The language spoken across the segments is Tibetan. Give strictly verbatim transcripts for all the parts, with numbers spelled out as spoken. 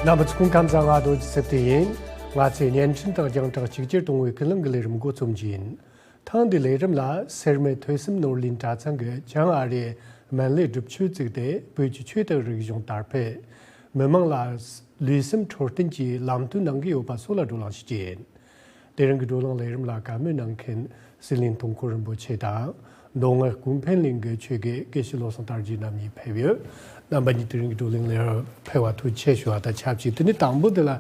རྣམ་པ་ཚོ་སྐུ་ཁམས་བཟང་། ང་རྡོ་རྗེ་སེབ་ཏི་ཡིན། ང་ཚོས་བརྙན་འཕྲིན་དང་རྒྱང་བསྒྲགས་གཅིག་གྱུར་གཏོང་བའི་ཀུན་གླེང་གི་ལས་རིམ་འགོ་རྩོམ་རྒྱུ་ཡིན། ཐེངས་འདིའི་ལས་རིམ་ལ་སེར་སྨད་ཐོས་བསམ་ནོར་གླིང་གྲྭ་ཚང་གི་བྱང་ཨ་རིའི་སྨན་བླའི་སྒྲུབ་མཆོད་བཙུགས་ཏེ། བོད་ཀྱི་ཆོས་དང་རིག་གཞུང་དར་སྤེལ། མི་དམངས་ལ་ལུས་སེམས་འཕྲོད་བསྟེན་གྱི་ལམ་སྟོན་གནང་གི་ཡོད་པ་སོགས་ལ་བགྲོ་གླེང་ཞུ་རྒྱུ་ཡིན། དེ་རིང་གི་བགྲོ་གླེང་ལས་རིམ་ལ་བཀའ་མོལ་གནང་མཁན་སྲིད་བློན་ཐོན་ཁུངས་རིན་པོ་ཆེ་དང་། མདོ་སྔགས་ཀུན་ཕན་གླིང་གི་ཆོས་དགེ་དགེ་བཤེས་བློ་བཟང་དར་རྒྱས་རྣམ་གཉིས་ཕེབས་ཡོད། རྣམ་པ་གཉིས་དེ་རིང་གི་བགྲོ་གླེང་ལས་རིམ་ཕེབས་པར་ཐུགས་རྗེ་ཆེ་ཞུ་བ་དང་ཆབས་ཅིག་དེ་ནས་དང་པོ་དེ་ལ་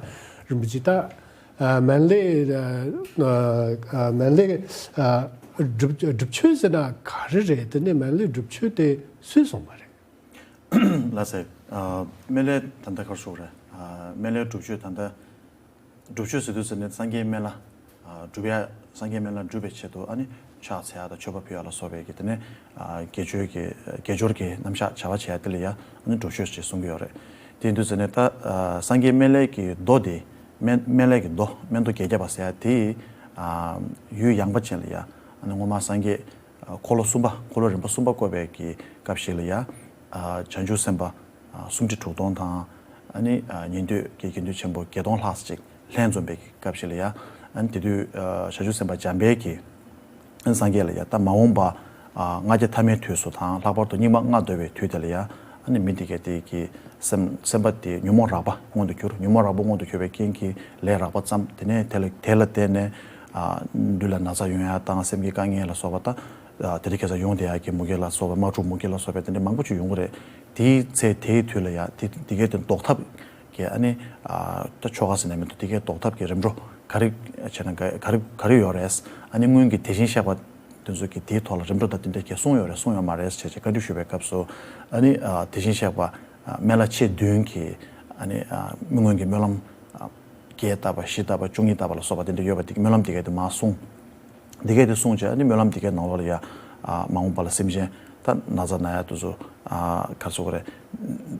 རིན་པོ་ཆེ་ད། ཨ། སྨན་བླའི། ཨ། ཨ། སྨན་བླའི། ཨ། སྒྲུབ་སྒྲུབ་མཆོད་ཟེར་ན་ག་རེ་རེད། དེ་ནས་སྨན་བླའི་སྒྲུབ་མཆོད་དེ་སུས་གསུངས་པ་རེད། ལགས་སེ། ཨ། སྨན་བླའི་ད་ལྟ་ག་རེ་ཞུ་དགོས་རེད། ཨ། སྨན་བླའི་སྒྲུབ་མཆོད་ད་ལྟ། སྒྲུབ་མཆོད་ཟེར་དུས་ཙམ་ནས་སངས་རྒྱས་སྨན་བླ། ཨ། སྒྲུབ་ཡ། སངས་རྒྱས་སྨན་བླ་སྒྲུབ་པའི་ཆེད་དུ། ཨ་ནི་ཕྱག་འཚལ་ཡ་དང་མཆོད་པ་ཕུལ་ཡ་ལ་སོགས་པའི་གི་དེ་ནས། ཨ། དགེ་སྦྱོར་གྱི་དགེ་སྦྱོར་གྱི་རྣམ་གཞག་བྱ་བ་བྱེད་ཡ་དེ་ལ་ཡ། ཨ་ནི་སྒྲུབ་མཆོད་ཅེས་གསུང་གི་ཡོད་རེད། དེ་ཡིན་དུས་ཙམ་ནས་ད། ཨ། སངས་རྒྱས་སྨན་བླའི་གི་མདོ་དེ། སྨན་སྨན་བླའི་གི་མདོ། སྨན་མདོ་བརྒྱད་བརྒྱ་པ་ཟེར་ཡ་དེ། ཨ། ཡུལ་ཡངས་པ་ཅན་ལ་ཡ། ཨ་ནི་སྔོན་མ་སངས་རྒྱས། ཨ། འཁོར་ལོ་གསུམ་པ། འཁོར་ལོ་རིམ་པ་གསུམ་པ་བསྐོར་བའི་གི་སྐབས་ཤིག་ལ་ཡ། ཨ། བྱང་ཆུབ་སེམས་དཔའ། ཨ། སུམ་ཁྲི་དྲུག་སྟོང་དང་། ཨ་ནི། ཨ། ཉན་ཐོས་ཀྱི་དགེ་འདུན་ཆེན་པོ་བརྒྱད་སྟོང་ལྷག་ཅིག་ལྷན་འཛོམས་པའི་སྐབས་ཤིག་ལ་ཡ། ཨ་ནི་དེ་དུས། ཨ། བྱང་ཆུབ་སེམས་དཔའ་འཇམ་དཔལ་གྱིས། ཨ་ནི་སངས་རྒྱས་ལ་ཡ། ད་མ་འོངས་པ། ཨ། ལྔ་བརྒྱ་ཐ་མའི་དུས་སུ་དང་། ལྷག་པར་དུ་སྙིགས་མ་ལྔ་བདོ་བའི་དུས་དེ་ལ་ཡ། ཨ་ནི་མི་དེ་གས་དེ་གི་སེམས་སེམས་པ་དེ་ཉོན་མོངས་རགས་པ་མངོན་དུ་གྱུར། ཉོན་མོངས་རགས་པ་མངོན་དུ་གྱུར་བའི་རྐྱེན་གྱིས་ལས་རགས་པ་བརྩམས། དེ་ནས་དེ་ལ་དེ་ལ་བརྟེན་ནས། ཨ། ལུས་ལ་ན་ཚ་ཡོང་ཡ་དང་། སེམས་ཀྱི་དཀའ་ངལ་ལ་སོགས་པ་དང་། ཨ། དེ་རིང་ཁ་སང་ཡོང་བསྡད་ཡ་གི་མུ་གེ་ལ་སོགས་པ། དམག་འཁྲུག་མུ་གེ་ལ་སོགས་པའི་དེ་འདྲ་མང་པོ་ཅིག་ཡོང་གི་རེད། དེའི་ཚེ་དེའི་དུས་ལ་ཡ། དེ་དེ་གའི་དེ་ཟློག་ཐབས་ཀྱི། ཨ་ནི། ཨ། ད་ཆོ་ག་ཟེར་ན་མི་འདུག་དེ་གའི་ཟློག་ཐབས་ཀྱི་རིམ་གྲོ་ག་རེ་བྱས་ན། ག་ག་རེ་ག་རེ་ཡོད་རེད། ཨ་ནི་སྔོན་གྱི་དེ་བཞིན་གཤེགས་པ་དེ་ཚོ་གིས་དེའི་ཐོག་ལ་རིམ་གྲོ་དང་དེ་འདྲ་གས་གསུངས་ཡོད་རེད། གསུངས་ཡོད་མ་རེད་ཅེས་བཀའ་འདྲི་ཞུས་པའི་སྐབས་སུ། ཨ་ནི། ཨ། དེ་བཞིན་གཤེགས་པ། ཨ། སྨན་བླ་མཆེད་བདུན་གྱིས། ཨ་ནི། ཨ། མི་མངོན་གྱི་སྨོན་ལམ། ཨ། བརྒྱད་བཏབ་པ། བཞི་བཏབ་པ། བཅུ་གཉིས་བཏབ་པ་ལ་སོགས་པ་དེ་འདྲ་ཡོད་པ། དེ་སྨོན་ལམ་དེ་གས་དེ་མར་གསུངས། དེ་གས་དེ་གསུངས་བྱས། ཨ་ནི་སྨོན་ལམ་དེ་གའི་ནང་ལོགས་ལ་ཡ། ཨ། མ་འོངས་པ་ལ་སེམས་ཅན་ད་ན་ཚ་ན་ཡ་དེ་ཚོ། ཨ། ག་རེ་ཟེར་དགོས་རེད།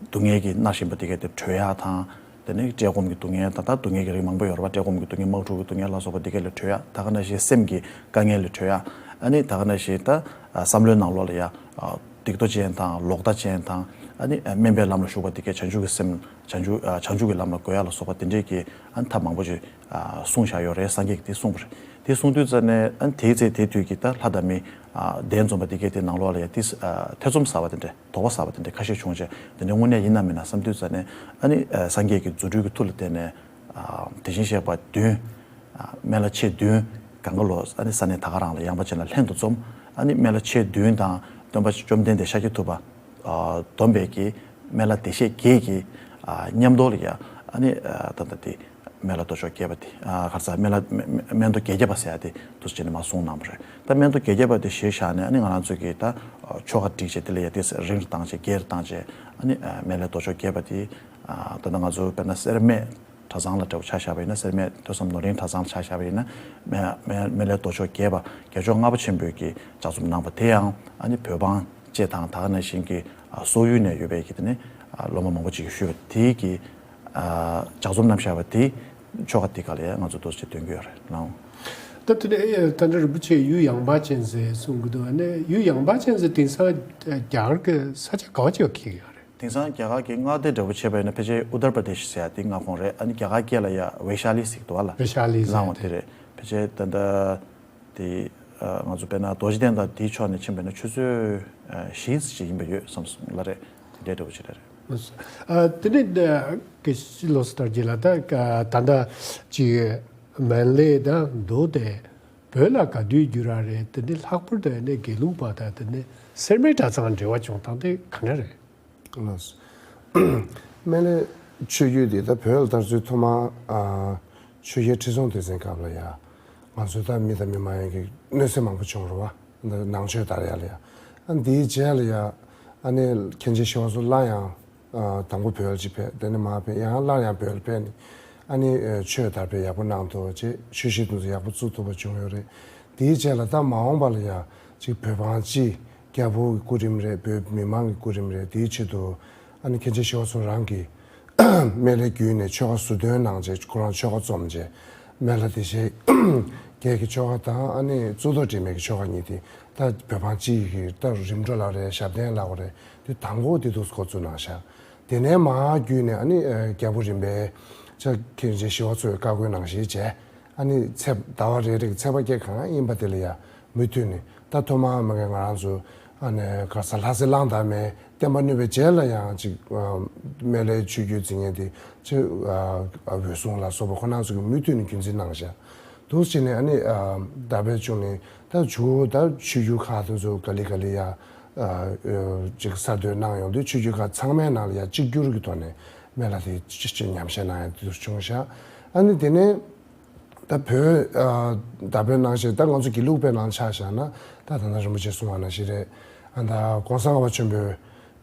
སྡུག་བསྔལ་གྱིས་མནར་བཞིན་པ་དེ་གས་དེ་གྲོལ་ཡ་དང་། དེ་ནས་བཀྲེས་སྐོམ་གྱི་སྡུག་བསྔལ་དང་། ད་སྡུག་བསྔལ་གྱི་རིགས་མང་པོ་ཡོད་རེད་པ། བཀྲེས་སྐོམ་གྱི་སྡུག་བསྔལ། དམག་འཁྲུག་གི་སྡུག་བསྔལ་ལ་སོགས་པ་དེ་གས་ལས་གྲོལ་ཡ། ད་ག་ནང་བཞིན་སེམས་ཀྱི་དཀའ་ངལ་ལས་གྲོལ་ཡ། ཨ་ནི་ད་ག་ནང་བཞིན་ད། ཨ། བསམ་བློའི་ནང་ལོགས་ལ་ཡ། ཨ། སྡིག་ཏོ་ཅན་དང་། ལོག་ལྟ་ཅན་དང་། ཨ་ནི། ཨ། དམན་པའི་ལམ་ལ་ཞུགས་པ་དེ་གས་བྱང་ཆུབ་ཀྱི་སེམས། བྱང་ཆུབ། ཨ། བྱང་ཆུབ་ཀྱི་ལམ་ལ་འགོད་ཡ་ལ་སོགས་པ་དེ་འདྲས་ཀྱི། ཨ། ཐབས་མང་པོ་ཅིག། ཨ། གསུངས་བཞག་ཡོད་རེད། སངས་རྒྱས་ཀྱིས་དེ་གསུངས་པ་རེད། དེ་གསུངས་དུས་ཙམ་ནས། ཨ། དེའི་ཚེ་དེའི་དུས་ཀྱི་ད་ལྷ་དང་མི། ཨ། གདན་འཛོམས་པ་དེ་གས་དེ་ནང་ལོགས་ལ་ཡ་དེ། ཨ། ཐེ་ཚོམ་ཟ་བ་དེ་འདྲས། དོགས་པ་ཟ་བ་དེ་འདྲས་ཁ་ཤས་བྱུང་བྱས། དེ་འདྲས་དངོས་གནས་ཡིན་ནམ་མིན་ན་བསམ་དུས་ཙམ་ནས། ཨ་ནི། ཨ། སངས་རྒྱས་ཀྱི་རྫུ་འཕྲུལ་གྱི་མཐུ་ལ་བརྟེན་ནས། ཨ། དེ་བཞིན་གཤེགས་པ་བདུན། ཨ། སྨན་བླ་མཆེད་བདུན་གང་ག་ལོ། ཨ་ནི་ས་གནས་ད་ག་རང་ལ་ཡངས་པ་ཅན་ལ་ལྷན་དུ་འཛོམས། ཨ་ནི་སྨན་བླ་མཆེད་བདུན་དང་སྟོན་པ་བཅོམ་ལྡན་འདས་ཤཱཀྱ་ཐུབ་པ། ཨ། བསྡོམས་པས་ཀྱི་སྨན་བླ་བདེ་གཤེགས་བརྒྱད་ཀྱི། ཨ། མཉམ་དུ་ལ་ཡ། ཨ་ནི། ཨ། ད་ལྟ་དེ་སྨན་བླ་རྡོ་ཆོག་བརྒྱད་པ་དེ། ཨ། ག་རེ་ཟེར། སྨན་བླ་སྨན་སྨན་མདོ་བརྒྱད་བརྒྱ་པ་ཟེར་ཡ་དེ་འདུག་སེ་བྱས་ནས་མར་གསུངས་གནང་བ་རེད། ད་སྨན་མདོ་བརྒྱད་བརྒྱ་པ་དེ་གཞིར་བཞག་ནས། ཨ་ནི་ང་རང་ཚོ་གིས་ད། ཨ། ཆོ་ག་བསྒྲིགས་བྱས། དེ་ལ་ཡ་དེ་རིང་ལ་བཏང་བྱས། བརྒྱད་ལ་བཏང་བྱས། ཨ་ནི། ཨ། སྨན་བླའི་རྡོ་ཆོག་བརྒྱད་པ་དེ། ཨ། ད་ལྟ་ང་ཚོ་དཔེར་ན་སེར་སྨད་གྲྭ་ཚང་ལ་འདྲ་བོ་ཆ་བཞག་པ་ཡིན་ན། སེར་སྨད་ཐོས་བསམ་ནོར་གླིང་གྲྭ་ཚང་ལ་ཆ་བཞག་པ་ཡིན་ན། སྨན་སྨན་སྨན་བླའི་རྡོ་ཆོག་བརྒྱད་པ། རྒྱལ་མཆོག་ལྔ་པ་ཆེན་པོས་ཀྱིས་ལྗགས་རྩོམ་གནང་བ་དེ་ཡང་། ཨ་ནི་བོད་འབངས་བཅས་དང་། ད་ག་ནང་བཞིན་གྱི། ཨ། སོག་ཡུལ་ནས་ཡོད་པའི་གི་དེ་ནི། ཨ། སློབ་མ་མང་པོ་ཅིག་གིས་ཞུས་པ་དེའི་གི། ཨ། ལྗགས་རྩོམ་བསྣམས་བཞག་པ་དེ། ཆོ་ག་དེ་ག་ལ་ཡ་ང་ཚོ་འདུག་སེ་འདོན་གྱི་ཡོད་རེད་ལགས། ད་དེ་ནས། ཨེ། ད་ལྟ་རིན་པོ་ཆེས་ཡུལ་ཡངས་པ་ཅན་ཟེར་གསུང་གི་འདུག་ཨ་ནི་ཡུལ་ཡངས་པ་ཅན་ཟེར་དེང་སང་རྒྱ་གར་གྱི་ས་ཆ་ག་བ་ཅིག་ལ་འཁེལ་གྱི་ཡོད་རེད། དེང་སང་རྒྱ་གར་གྱི་མངའ་སྡེ་འདྲ་པོ་བྱས་པ་ཡིན་ན། ཕལ་ཆེར་ཨུ་ཏར་པྲ་དེཤ་ཟེར་ཡ་དེ་མངའ་ཁོངས་རེད། ཨ་ནི་རྒྱ་གར་སྐད་ལ་ཡ་ཝེ་ཤ་ལི་ཟེར་གྱི་འདུག་བ་ལ། ཝེ་ཤ་ལི་ཟེར་ལའང་དེ་རེད། ཕལ་ཆེར་ད་ལྟ་དེ། ཨ། ང་ཚོ་དཔེར་ན་རྡོ་རྗེ་གདན་དང་དེའི་ཕྱོགས་ནས་ཕྱིན་པ་ཡིན་ན་ཆུ་ཚོད། ཨ། བཞི་ཙམ་ཅིག་ཡིན་པ་ཡོད་བསམ་སོང་ལ་རེད། དེ་འདྲ་འདྲ་པོ་ཅིག་རེད། ཨ། དེ་ནས་དགེ་བཤེས་བློ་བཟང་དར་རྒྱས་ལགས། ད་ད་ལྟ་ཅིག་སྨན་བླའི་ད་མདོ་དེ་བོད་ལ་ག་དུས་བསྒྱུར་བ་རེད། དེ་ནས་ལྷག་པར་དུ་ནི་དགེ་ལུགས་པ་དང་དེ་ནས་སེར་སྨད་གྲྭ་ཚང་འབྲེལ་བ་བྱུང་སྟངས་དེ་ག་འདྲ་རེད། ལགས། སྨན་བླའི་ཆོས་བརྒྱུད་དེ་ད་བོད་ལ་དར་ཚུལ་ཐོག་མ། ཨ། ཆོས་རྒྱལ་ཁྲི་སྲོང་ལྡེ་བཙན་སྐབས་ལ་ཡ། ང་ཚོ་ད་མི་དང་མི་མ་ཡིན་གྱི་གནོད་འཚེ་མང་པོ་བྱུང་རེད་བ། ནང་ཆོས་དར་ཡ་ལ་ཡ། ཨ། འདིའི་རྗེས་ལ་ཡ། ཨ་ནི་མཁན་ཆེན་ཞི་བ་འཚོ་སླར་ཡང་། ཨ། དང་པོ་བོད་ལ་ཅིག་ཕེབས། དེ་ནས་མར་ཕེབས། ཡང་སླར་ཡང་བོད་ལ་ཕེབས་ནས། ཨ་ནི། ཨ། ཆོས་དར་སྤེལ་ཡག་པོ་གནང་འདུག་ཅེས། ཆོས་གཞིས་དེ་ཚོ་ཡག་པོ་བཙུགས་ཐུབ་པ་བྱུང་ཡོད་རེད། དེའི་རྗེས་ལ་ད་མ་འོངས་པ་ལ་ཡ་ཅིག་བོད་འབངས་སྤྱི། རྒྱལ་པོའི་སྐུ་རིམ་རེད། བོད་མི་མང་གི་སྐུ་རིམ་རེད། དེའི་ཆེད་དུ། ཨ་ནི་མཁན་ཆེན་ཞི་བ་འཚོ་རང་གིས་སྨན་བླའི་བརྒྱུད་ནས་ཆོ་ག་ཟུར་འདོན་གནང་བྱས། ཁོ་རང་ཆོ་ག་རྩོམ་བྱས། སྨན་བླ་བདེ་གཤེགས་བརྒྱད་ཀྱི་ཆོ་ག་དང་། ཨ་ནི་གཙུག་ཏོར་དྲི་མེད་ཀྱི་ཆོ་ག་གཉིས་དེ་ད་བོད་འབངས་སྤྱི་ཡི་གི་ད་རིམ་གྲོ་ལབ་རེད། ཞབས་བརྟན་ལབ་དགོས་རེད། དེ་དང་པོ་དེ་འདུག་སེ་འགོ་བཙུགས་གནང་ཤག་དེ་ནས་མར་བརྒྱུད་ནས་ཨ་ནི་ཨ་རྒྱལ་པོ་རིམ་པས་ཕྱག་མཁན་ཆེན་ཞི་བ་འཚོའི་བཀའ་བསྒོའི་ནང་བཞིན་བྱས། ཨ་ནི་ཚེས་ཟླ་བ་རེ་རེ་གི་ཚེས་པ་སྐྱེས་གང་ཡིན་པ་དེ་ལ་ཡང་མུ་མཐུད་ནས། ད་ཐོག་མར་མ་གི་ང་རང་ཚོ་ཨ་ནི་ག་ས་ལྷ་སྲས་གླང་དར་མའི་བསྟན་པ་བསྣུབས་པའི་རྗེས་ལ་ཡང་ཅིག་ཨ་སྨན་བླའི་ཆོས་བརྒྱུད་འཛིན་མཁན་དེ་ཅིག་ཨ་ཨ་འོད་སྲུང་ལ་སོགས་པ་ཁོ་རང་ཚོ་གི་མུ་མཐུད་ནས་རྒྱུན་འཛིན་གནང་བཞག་འདུག་བྱས་ནས་ཨ་ནི་ཨ་དར་པའི་གཞུང་ནས་ད་ཇོ་བོ་ད་ཆོས་བརྒྱུད་ཁག་དེ་ཚོ་ག་ལེ་ག་ལེ་ཡ་ཨ་ཨ་ཅིག་གསར་གཏོད་གནང་ཡོང་དུས་ཆོས་བརྒྱུད་ཁག་ཚང་མའི་ནང་ལ་ཡ་གཅིག་གྱུར་གྱི་ཐོག་ནས་སྨན་བླ་དེ་ཅི་ཅི་ཉམས་བཞེས་གནང་ཡ་དེ་ཚོ་བྱུང་བཞག་ཨ་ནི་དེ་ནས་ད་བོད་ཨ་དར་པའི་ནང་བཞིན་ད་ང་ཚོ་དགེ་ལུགས་པའི་ནང་ཆ་བཞག་ན་ད་ད་ལྟ་རིན་པོ་ཆེ་གསུངས་པ་ནང་བཞིན་རེད། ཨ་ད་གོང་ས་ལྔ་པ་ཆེན་པོའི་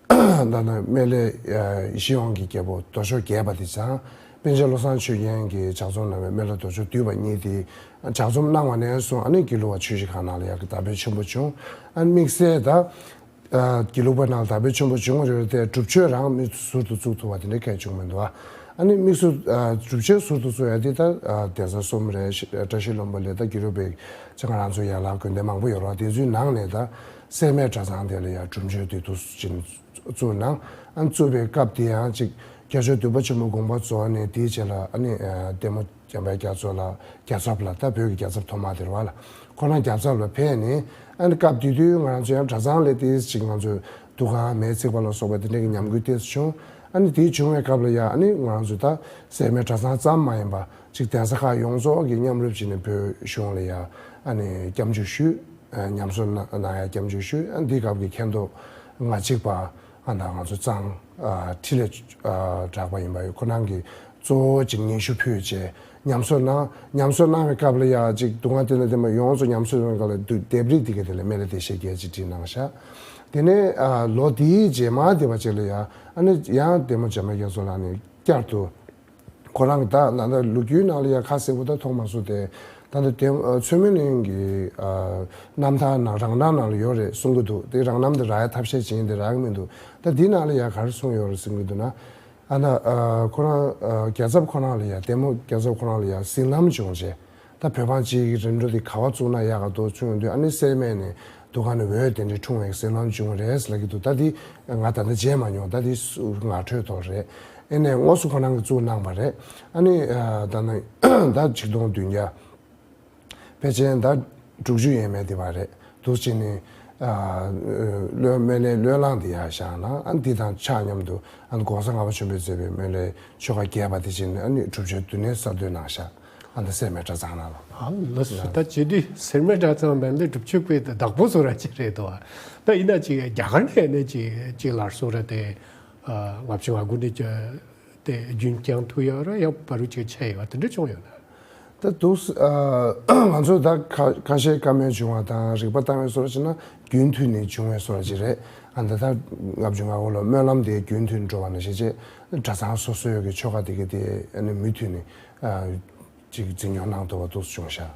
ད་ནི་སྨན་བླའི་ཡེ་ཤེས་དབང་གི་རྒྱལ་པོ་རྡོ་ཆོག་རྒྱས་པ་དེ་ཙང་། པཎ་ཆེན་བློ་བཟང་ཆོས་རྒྱན་གྱིས་ལྗགས་རྩོམ་གནང་བའི་སྨན་བླ་རྡོ་ཆོག་བསྡུས་པ་གཉིས་དེ་ལྗགས་རྩོམ་གནང་བ་ནས་བཟུང་ཨ་ནི་དགེ་ལུགས་པ་ཆོས་གཞིས་ཁག་ནང་ལ་ཡ་གི་དར་སྤེལ་ཆེན་པོ་བྱུང་། ཨ་ནི་དམིགས་བསལ་ད་དགེ་ལུགས་པ་ནང་ལ་དར་སྤེལ་ཆེན་པོ་བྱུང་བ་རེད་དེ་སྒྲུབ་མཆོད་རང་མི་ཟུར་དུ་བཙུགས་ཐུབ་པ་དེ་འདྲ་གལ་བྱུང་མི་འདུག་ཨ་ནི་དམིགས་སུ་སྒྲུབ་མཆོད་ཟུར་དུ་བཙུགས་ཡ་དེ་ད་གདན་ས་གསུམ་རེད། བཀྲ་ཤིས་ལྷུན་པོ་ལས་ད་དགེ་ལུགས་པའི་ང་རང་ཚོ་ཡན་ལག་དགོན་སྡེ་མང་པོ་ཡོད་རེད་བ། དེ་ཚོའི་ནང་ནས་ད་སེར་སྨད་གྲྭ་ཚང་དེ་ལ་ཡ་སྒྲུབ་མཆོད་དེ་འདུག་ཅིང་བཙུགས་གནང་། ཨ་ནི་བཙུགས་པའི་སྐབས་དེ་ཡང་ཅིག་རྒྱལ་མཆོག་བདུན་པ་ཆེན་པོ་དགོངས་པ་རྫོགས་ནས་དེའི་རྗེས་ལ་ཨ་ནི་ལྟད་མོ་འཇམ་དཔལ་རྒྱ་མཚོ་ལ་རྒྱལ་ཚབ་ལ་ད་བོད་ཀྱི་རྒྱལ་ཚབ་ཐོག་མ་དེ་རེད་བ་ལ། ཁོ་རང་རྒྱལ་ཚབ་ལ་ཕེབས་ནས་ཨ་ནི་སྐབས་དེ་དུས་ང་རང་ཚོ་ཡང་གྲྭ་ཚང་ལས་དེ་ཅིག་ང་ཚོས་འདུ་ཁང་མེ་བརྩེགས་པ་ལ་སོགས་པ་དེ་འདྲ་གི་ཉམས་རྒུད་ཏོག་ཙམ་བྱུང་། ཨ་ནི་དེ་བྱུང་བའི་སྐབས་ལ་ཡ་ཨ་ནི་ང་རང་ཚོ་ད་སེར་སྨད་གྲྭ་ཚང་ཙམ་མ་ཡིན་པ་ཅིག་གདན་ས་ཁག་ཡོངས་རྫོགས་ཀྱིས་མཉམ་རུབ་བྱས་ནས་བོད་གཞུང་ལ་ཡ་ཨ་ནི་སྐྱབས་འཇུག་ཞུས། ཉམས་གསོ་གནང་ཡ་སྐྱབས་འཇུག་ཞུས། ཨ་འདི་སྐབས་ཀྱི་མཁན་ཐོག་ང་གཅིག་པ་ཨ་ད་ང་ཚོ་གཙང་ཨ་འཕྲིན་ལས་ཨ་གྲགས་པ་ཡིན་པ་ཡོད། ཁོ་རང་གིས་གཙོ་བོ་གཅིག་སྙན་ཞུ་ཕུལ་བྱས་ཉམས་གསོ་གནང་། ཉམས་གསོ་གནང་བའི་སྐབས་ལ་ཡ་གཅིག་འདུ་ཁང་དེ་ན་དེ་མ་ཡོངས་སུ་ཉམས་གསོ་གནང་སྐབས་ལ་དེབ་རིགས་དེ་ག་དེ་ལ་སྨན་བླའི་བདེ་གཤེགས་རྒྱན་གཅིག་བྲིས་གནང་ཤག་དེ་ནས་ཨ་ལོ་དེའི་རྗེས་མ་དེ་བ་ཅིག་ལ་ཡ་ཨ་ནི་ཡང་ལྟད་མོ་འཇམ་དཔལ་རྒྱ་མཚོ་ལགས་ནས་བསྐྱར་དུ། ཁོ་རང་གི་ད་ད་ལྟ་ལོ་རྒྱུས་ནང་ལ་ཡ་ཁ་གསལ་པོ་ད་མཐོང་མ་སོང་སྟེ། ད་ལྟ་དེ་ཨ་ཚོད་མེད་གླིང་གི་ཨ་རྣམ་ཐར་ནང་རང་རྣམ་ནང་ལ་ཡོད་རེད་གསུང་གི་འདུག་དེ་རང་རྣམ་དེ་རག་ཡ་ཐབས་ཤེས་བྱེད་ཡིན་དེ་རག་གི་མི་འདུག་ད་འདི་ནང་ལ་ཡ་ག་རེ་གསུངས་ཡོད་རེད་གསུང་གི་འདུག་ན། ཨ་ན་ཨ་ཁོ་རང་ཨ་རྒྱལ་ཚབ་ཁོ་རང་ལ་ཡ་ལྟད་མོ་རྒྱལ་ཚབ་ཁོ་རང་ལ་ཡ་ཟིང་ལམ་བྱུང་རྗེས། ད་བོད་འབངས་གཅིག་གི་རིམ་གྲོ་དེ་ག་པར་བཙུགས་ན་ཡག་ག་འདུག་བྱུང་ཡོང་དུས་ཨ་ནི་སེར་སྨད་ནས་འདུ་ཁང་ནས་འོད་དེ་འདྲ་འཁྲུངས་པའི་ཟིང་ལམ་བྱུང་བ་རེད་ཟེར་ལབ་ཀྱི་འདུག་ད་དེ་ང་ད་ལྟ་མཇལ་མ་མྱོང་། ད་དེ་སུ་ངག་འཕྲོད་ཐོག་རེད། ཨེ་ནས་དངོས་སུ་ཁོ་རང་གིས་བཙུགས་གནང་བ་རེད། ཨ་ནི་ད་ནི་ད་ཆིག་སྟོང་བདུན་བརྒྱ་ཕལ་ཆེར་ད་དྲུག་ཅུ་ཡས་མས་དེ་བ་རེད་འདུག་བྱས་ནས་བློན་སྨན་བླའི་བློས་བསླངས་དེ་ཡར་བཞག་ན་ཨ་ནི་དེ་དང་ཆ་མཉམ་དུ་ཨ་ནི་གོང་ས་ལྔ་པ་ཆེན་པོས་མཛད་པའི་སྨན་བླའི་ཆོ་ག་རྒྱས་པ་དེ་བྱས་ནས་ཨ་ནི་སྒྲུབ་མཆོད་བསྡུ་ལེན་གསར་གཏོད་གནང་ཤག་ཨ་ནི་སེར་སྨད་གྲྭ་ཚང་ནང་ལ། ཨ་ལགས་སོ། ད་བྱེད་དུས་སེར་སྨད་གྲྭ་ཚང་མན་ལའི་སྒྲུབ་མཆོད་པའི་བདག་པོ་བཟོ་ར་ཅིག་རེད་དོ། ད་ཡིན་ན་ཅིག་རྒྱ་གར་ནས་ནས་ཅིག་ཅིག་ལར་བཟོ་ར་དེ་ལྔ་བཅུ་ང་དགུ་ནས་ཅིག་དེ་རྒྱུན་བསྐྱངས་ཐུབ་ཡོད་ར་ཡང་བར་དུ་ཅིག་ཆད་ཡོད་དེ་འདྲ་བྱུང་ཡོད་ན། ད་དུས་ང་ཚོ་ད་ཁ་ཁ་ཤས་བཀའ་མོལ་བྱུང་བ་དང་རིག་པ་བཏང་བའི་བཟོ་ར་ཅིག་ན་རྒྱུན་མཐུད་ནས་བྱུང་བའི་བཟོ་ར་ཅིག་རེད། ཨ་ད་ད་ལྔ་བཅུ་ང་དགུ་ལོ་སྨོན་ལམ་དེ་རྒྱུན་མཐུད་འགྲོ་བ་ནང་བཞིན་བྱས་གྲྭ་ཚང་སོ་སོའི་གི་ཆོ་ག་དེ་གི་དེ་ཨ་ནི་མུ་མཐུད་ནས། ཅིག་འཛིན་སྐྱོང་གནང་ཐུབ་པ་འདུག་བྱུང་ཤག་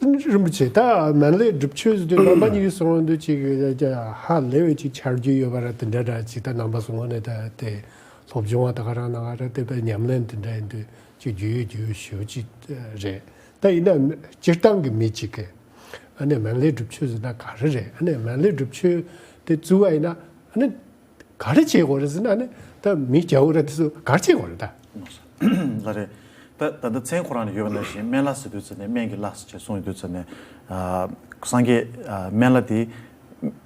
རིན་པོ་ཆེ་ད་སྨན་བླའི་སྒྲུབ་མཆོད་ཟེར་དུས་རྣམ་པ་གཉིས་ཀྱི་གསུང་དུས་ཅིག་ཧ་ལས་པའི་ཅིག་ཆ་རྒྱུས་ཡོད་པ་ར་དེ་འདྲ་འདྲ་ཅིག་ད་རྣམ་པ་གསུང་བ་ནས་ད་དེ་སློབ་སྦྱོང་བ་ད་ག་རང་ན་ག་ར་དེ་པའི་ཉམས་ལེན་དེ་འདྲ་ཡིན་དུས་ཅིག་རྒྱུས་ཡོད་རྒྱུས་ཡོད་ཞེ་པོ་ཅིག་རེད། ད་ཡིན་ན་སྤྱིར་བཏང་གི་མི་ཅིག་གིས་ཨ་ནི་སྨན་བླའི་སྒྲུབ་མཆོད་ཟེར་ན་ག་རེ་རེད། ཨ་ནི་སྨན་བླའི་སྒྲུབ་མཆོད་དེ་བཙུགས་པ་ཡིན་ན་ཨ་ནི། ག་རེ་བྱེད་དགོས་རེད་ཟེར་ན་ནི་ད་མི་རྒྱ་བོ་ར་དེ་ཚོ་ག་རེ་བྱེད་དགོས་རེད་ད། ལ་རེད། ད་ད་ལྟ་མཚན་ཁོ་རང་ནས་ཡོད་པ་ནང་བཞིན་སྨན་བླ་ཟེར་དུས་ཙམ་ནས་སྨན་གྱི་བླ་ཟེར་བྱས་གསུངས་ཡོད་དུས་ཙམ་ནས་ཨ་སངས་རྒྱས་ཨ་སྨན་བླ་དེ་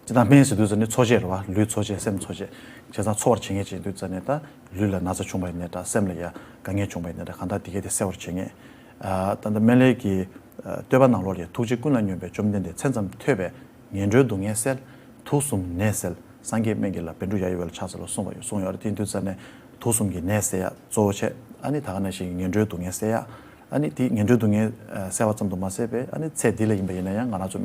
ཇི་ལྟར་སྨན་ཟེར་དུས་ཙམ་ནས་འཚོ་བྱེད་རེད་བ། ལུས་འཚོ་བྱེད་སེམས་འཚོ་བྱེད་བྱས་ཙང་འཚོ་བར་བྱེད་མཁན་བྱེད་དུས་ཙམ་ནས་ད་ལུས་ལ་ན་ཚ་བྱུང་བ་ཡིན་ནའི་འདྲ་སེམས་ལ་ཡ་དཀའ་ངལ་བྱུང་བ་ཡིན་ནའི་འདྲ་གང་ལྟར་དེ་གས་དེ་སེལ་བར་བྱེད་མཁན། ཨ་ད་ལྟ་སྨན་བླའི་གི་ཨ་བསྟོད་པ་ནང་ལོགས་ལ་ཡ་ཐུགས་རྗེ་ཀུན་ལ་སྙོམས་པའི་བཅོམ་ལྡན་འདས་མཚན་ཙམ་ཐོས་པས་ངན་འགྲོའི་སྡུག་བསྔལ་སེལ། དུག་གསུམ་ནད་སེལ། སངས་རྒྱས་སྨན་གྱི་བླ་བཻ་ཌཱུརྱ་ཡེ་ཝ་ལ་ཕྱག་འཚལ་ལོ་གསུངས་པ་ཡོད་གསུངས་ཡོད་རེད། དེ་ཡིན་དུས་ཙ་ནས་དུག་གསུམ་གྱི་ནད་སེལ་ཡ་གཙོ་བོ་བྱས། ཨ་ནི་ད་ག་ནང་བཞིན་ངན་འགྲོའི་སྡུག་བསྔལ་སེལ་ཡ། ཨ་ནི་དེ་ངན་འགྲོའི་སྡུག་བསྔལ་སེལ་བ་ཙམ་དུ་མ་ཟད་པའི་ཨ་ནི་ཚེ་འདི་ལ་ཡིན་པ་ཡིན་ན་ཡང་ང་རང་ཚོ་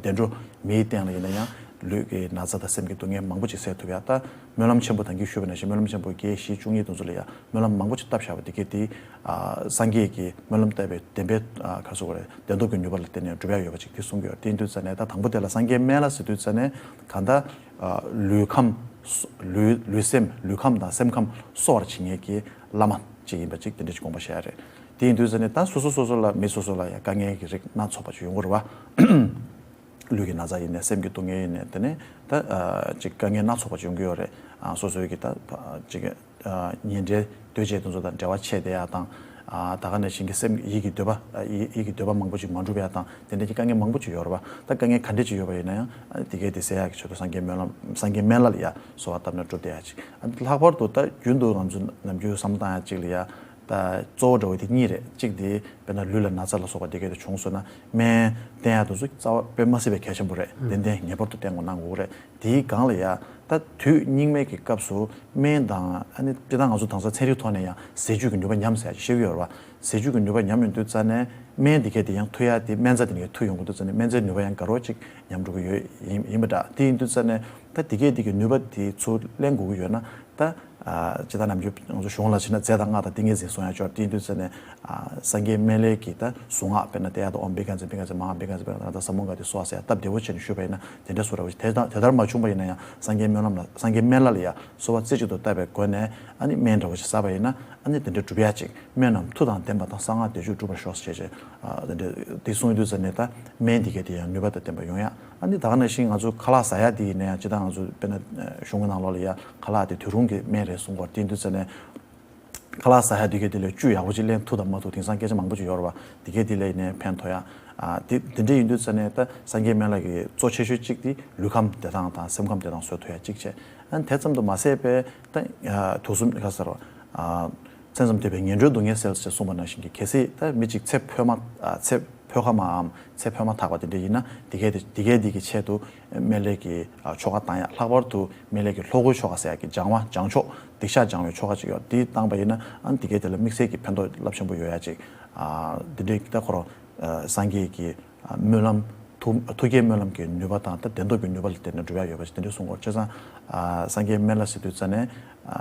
བདེ་འགྲོ་མིའི་སྟེང་ལ་ཡིན་ན་ཡང་ལུས་ཀྱི་ན་ཚ་དང་སེམས་ཀྱི་སྡུག་བསྔལ་མང་པོ་ཅིག་སེལ་ཐུབ་ཡ། ད་སྨོན་ལམ་ཆེན་པོ་ད་གིན་ཞུས་པ་ནང་བཞིན་སྨོན་ལམ་ཆེན་པོ་བརྒྱད་བཞི་བཅུ་གཉིས་དེ་ཚོ་ལ་ཡ་སྨོན་ལམ་མང་པོ་ཅིག་བཏབ་བཞག་པ་དེ་གས་དེ་སངས་རྒྱས་ཀྱིས་སྨོན་ལམ་བཏབ་པའི་བདེན་པའི་ག་རེ་ཟེར་དགོས་རེད། བདེན་སྟོབས་ཀྱི་ནུས་པ་ལ་བརྟེན་ནས་འགྲུབ་ཡ་ཡོད་པ་ཅིག་དེ་གསུང་གི་ཡོད། དེ་ཡིན་དུས་ཙ་ནས་ད་དང་པོ་དེ་ལ་སངས་རྒྱས་སྨན་བླ་ཟེར་དུས་ཙ་ནས་གང་ལྟར་ལུས་ཁམས་ལུས་ལུས་སེམས་ལུས་ཁམས་དང་སེམས་ཁམས་གསོ་བར་བྱེད་མཁན་གྱི་བླ་མ་ཅིག་ཡིན་པ་ཅིག་དེ་འདྲ་ཅིག་དགོངས་པ་བཞེས་ཡ་རེད། དེ་ཡིན་དུས་ཙ་ནས་ད་སོ་སོ་སོ་སོ་ལ་མི་སོ་སོ་ལ་ཡང་དཀའ་ངལ་གྱི་རིགས་སྣ་ཚོགས་པ་ཅིག་ཡོང་གི་རེད་བ། ལུས་ཀྱི་ན་ཚ་ཡིན་ནའི་སེམས་ཀྱི་སྡུག་བསྔལ་ཡིན་ནའི་དེ་ནས་ད་ཅིག་དཀའ་ངལ་སྣ་ཚོགས་པ་ཅིག་ཡོང་གི་ཡོད་རེད། སོ་སོའི་གི་ད་ཅིག་ཉེ་འབྲེལ་ལྟོས་བཅས་དེ་ཚོ་དང་འབྲེལ་བ་ཆད་བསྡད་ཡ་དང་། ད་ག་ནང་བཞིན་གྱི་སེམས་ཡིད་ཀྱི་འདོད་པ་ཡིད་ཀྱི་འདོད་པ་མང་པོ་ཅིག་མ་འགྲུབ་ཡ་དང་དེ་འདྲ་གྱི་དཀའ་ངལ་མང་པོ་ཅིག་ཡོད་རེད་བ། ད་དཀའ་ངལ་ག་འདྲ་ཅིག་ཡོད་པ་ཡིན་ན་ཡང་དེ་གས་དེ་སེལ་ཡ་གི་ཆེད་དུ་སངས་རྒྱས་སྨོན་ལམ་སངས་རྒྱས་སྨན་བླ་ལ་ཡ་གསོལ་བ་བཏབ་ནས་སྒྲུབ་བསྡད་ཡ་ཅིག་ལྷག་པར་དུ་ད་རྒྱུན་དུ་ང་ཚོ་ནམ་རྒྱུན་བསམ་བློ་བཏང་ཡ་ཅིག་ལ་ཡ། ད་གཙོ་བོ་འདྲ་བོ་དེ་གཉིས་རེད། གཅིག་དེ་དཔེར་ན་ལུས་ལ་ན་ཚ་ལ་སོགས་པ་དེ་གས་དེ་བྱུང་སོང་ན་སྨན་བསྟེན་ཡ་དེ་ཚོ་རྩ་བ་དཔེ་མ་སྲིད་པའི་གལ་ཆེན་པོ་རེད། ཏན་ཏན་ངེས་པར་དུ་བསྟེན་དགོས་གནང་དགོས་རེད། དེའི་སྒང་ལ་ཡ་ད་དུས་སྙིགས་མའི་གི་སྐབས་སུ་སྨན་དང་ཨ་ནི་སྤྱིར་བཏང་ང་ཚོ་དེང་སང་ཚན་རིག་ཐོག་ནས་ཡང་ཟས་བཅུད་ཀྱི་ནུས་པ་ཉམས་ཟེར་ཡ་ཅིག་བཤད་ཀྱི་ཡོད་རེད་བ། ཟས་བཅུད་ཀྱི་ནུས་པ་ཉམས་ཡོང་དུས་ཙ་ནས་སྨན་དེ་གས་དེ་ཡང་འཐུ་ཡ་དེ་སྨན་རྩ་དེ་ནས་འཐུ་ཡོང་གི་འདུག་ཙ་ནས་སྨན་རྩའི་ནུས་པ་ཡང་དགའ་རོགས་ཅིག་ཉམས་འགྲོ་གི་ཡོད་ཡིན་ཡིན་པ་འདྲ། དེ་ཡིན་དུས་ཙ་ནས་ད་དེ་གས་དེ་གི་ནུས་པ་དེ་ཚུར་ལེན་དགོས་ཀྱི་ཡོད་ན། ད། ཇི་ལྟར་ནམ་རྒྱུན་ང་ཚོ་གཞུང་ལ་ཕྱིན་ན་རྫས་དང་སྔགས་དང་ཏིང་ངེ་འཛིན་གསུང་ཡ་ཅོག་དེ་དུས་ཚོད་ནས་སངས་རྒྱས་སྨན་བླའི་གི་ད་གཟུངས་སྔགས་དཔེར་ན་ཏདྱ་ཐཱ་ཨོཾ་བི་ཀ་ཛི་བི་ཀ་ཛི་མ་ཧཱ་བི་ཀ་ཛི་བི་ཀ་ཛི་ད་ས་མུ་ག་དེ་གསོལ་བ་ཟེར་ཡ་སྟབས་བདེ་བོ་བྱས་ནས་ཞུས་པ་ཡིན་ན་དེ་འདྲ་སུ་ར་བ་ཞིག་དེ་ལྟར་དེ་ལྟར་མ་བྱུང་པ་ཡིན་ན་ཡང་སངས་རྒྱས་སྨོན་ལམ་ལ་སངས་རྒྱས་སྨན་བླ་ལ་ཡ་གསོལ་བ་རྩེ་གཅིག་ཏུ་བཏབ་པའི་སྒོ་ནས་ཨ་ནི་སྨན་འདྲ་བོ་ཞིག་ཟ་བ་ཡིན་ན་ཨ་ནི་དེ་འདྲ་འགྲུབ་ཡ་ཅིག་སྨན་རྣམས་མཐུ་དང་ལྡན་པ་དང་གསང་སྔགས་བཟླས་བརྗོད་འགྲུབ་པར་ཤོག་ཟེར་བྱས་བྱས་དེ་འདྲ་དེ་གསུངས་ཡོང་དུས་ཙ་ནས་ད་སྨན་དེ་གས་དེ་ཡང་ནུས་པ་དང་ལྡན་པ་ཡོང་ཡ། ཨ་ནི་ད་ག་ནང་བཞིན་ང་ཚོ་ཁ་ལག་ཟ་ཡ་དེ་ཡིན་ན་ཡང་ཅི་ལྟར་ང་ཚོ་དཔེར་ན་གཞུང་གི་ནང་ལོགས་ལ་ཡ་ཁ་ལག་དེ་དུས་རུང་གི་སྨན་རེད་གསུང་གི་ཡོད་རེད། དེ་ཡིན་དུས་ཙ་ནས་ཁ་ལག་ཟ་ཡ་དེ་གས་དེ་ལ་བཅུད་ཡག་པོ་ཅིག་ལེན་ཐུབ་དང་མ་ཐུབ་དེང་སང་སྐད་ཆ་མང་པོ་ཅིག་ཡོད་རེད་བ། དེ་གས་དེ་ལ་ཡིན་ནའི་ཕན་ཐོགས་ཡ། ཨ་དེ་དེ་འདྲ་ཡིན་དུས་ཙ་ནས་ད་སངས་རྒྱས་སྨན་བླ་གི་གཙོ་ཆེ་ཤོས་གཅིག་དེ་ལུས་ཁམས་བདེ་ཐང་དང་སེམས་ཁམས་བདེ་ཐང་བཟོ་ཐུབ་ཡ་གཅིག་བྱས། ཨ་ནི་དེ་ཙམ་དུ་མ་ཟད་པའི་ད་དུག་གསུམ་ག་ཟེར་བ། མཚན་ཙམ་དུ་བའི་ངན་འགྲོའི་སྡུག་བསྔལ་སེལ་ཞེས་གསུངས་པ་ནང་བཞིན་གྱི་གལ་སྲིད་ད་མི་གཅིག་ཚེ་འཕོས་མ་ཚེ་འཕོས་ཁ་མའམ་ཚེ་འཕོས་མ་ཐག་པ་དེ་འདྲ་ཡིན་ན་དེ་གས་དེ་དེ་གས་དེ་གི་ཆེད་དུ་སྨན་བླའི་གི་ཆོ་ག་བཏང་ཡ། ལྷག་པར་དུ་སྨན་བླའི་གི་ལྷོ་སྒོའི་ཆོ་ག་ཟེར་ཡ་གི་སྦྱང་བ་སྦྱང་ཆོག་སྡིག་བཤགས་སྦྱང་བའི་ཆོ་ག་ཅིག་ཡོད། དེ་བཏང་པ་ཡིན་ན་ཨ་ནི་དེ་གས་དེ་ལ་དམིགས་བསལ་གྱི་ཕན་ཐོགས་རླབས་ཆེན་པོ་ཡོད་ཡ་ཅིག་དེ་འདྲའི་ད་ཁོ་རང་སངས་རྒྱས་ཀྱི་སྨོན་ལམ་ཐུགས་ཐུགས་བསྐྱེད་སྨོན་ལམ་གྱི་ནུས་པ་དང་ད་བདེན་སྟོབས་ཀྱི་ནུས་པ་ལ་བརྟེན་ནས་འགྲུབ་ཡ་ཡོད་པ་ཞིག་དེ་འདྲ་གསུང་གི་ཡོད་རེད། བྱས་ཙང་སངས་རྒྱས་སྨན་བླ་ཟེར་དུས་ཙ་ནས་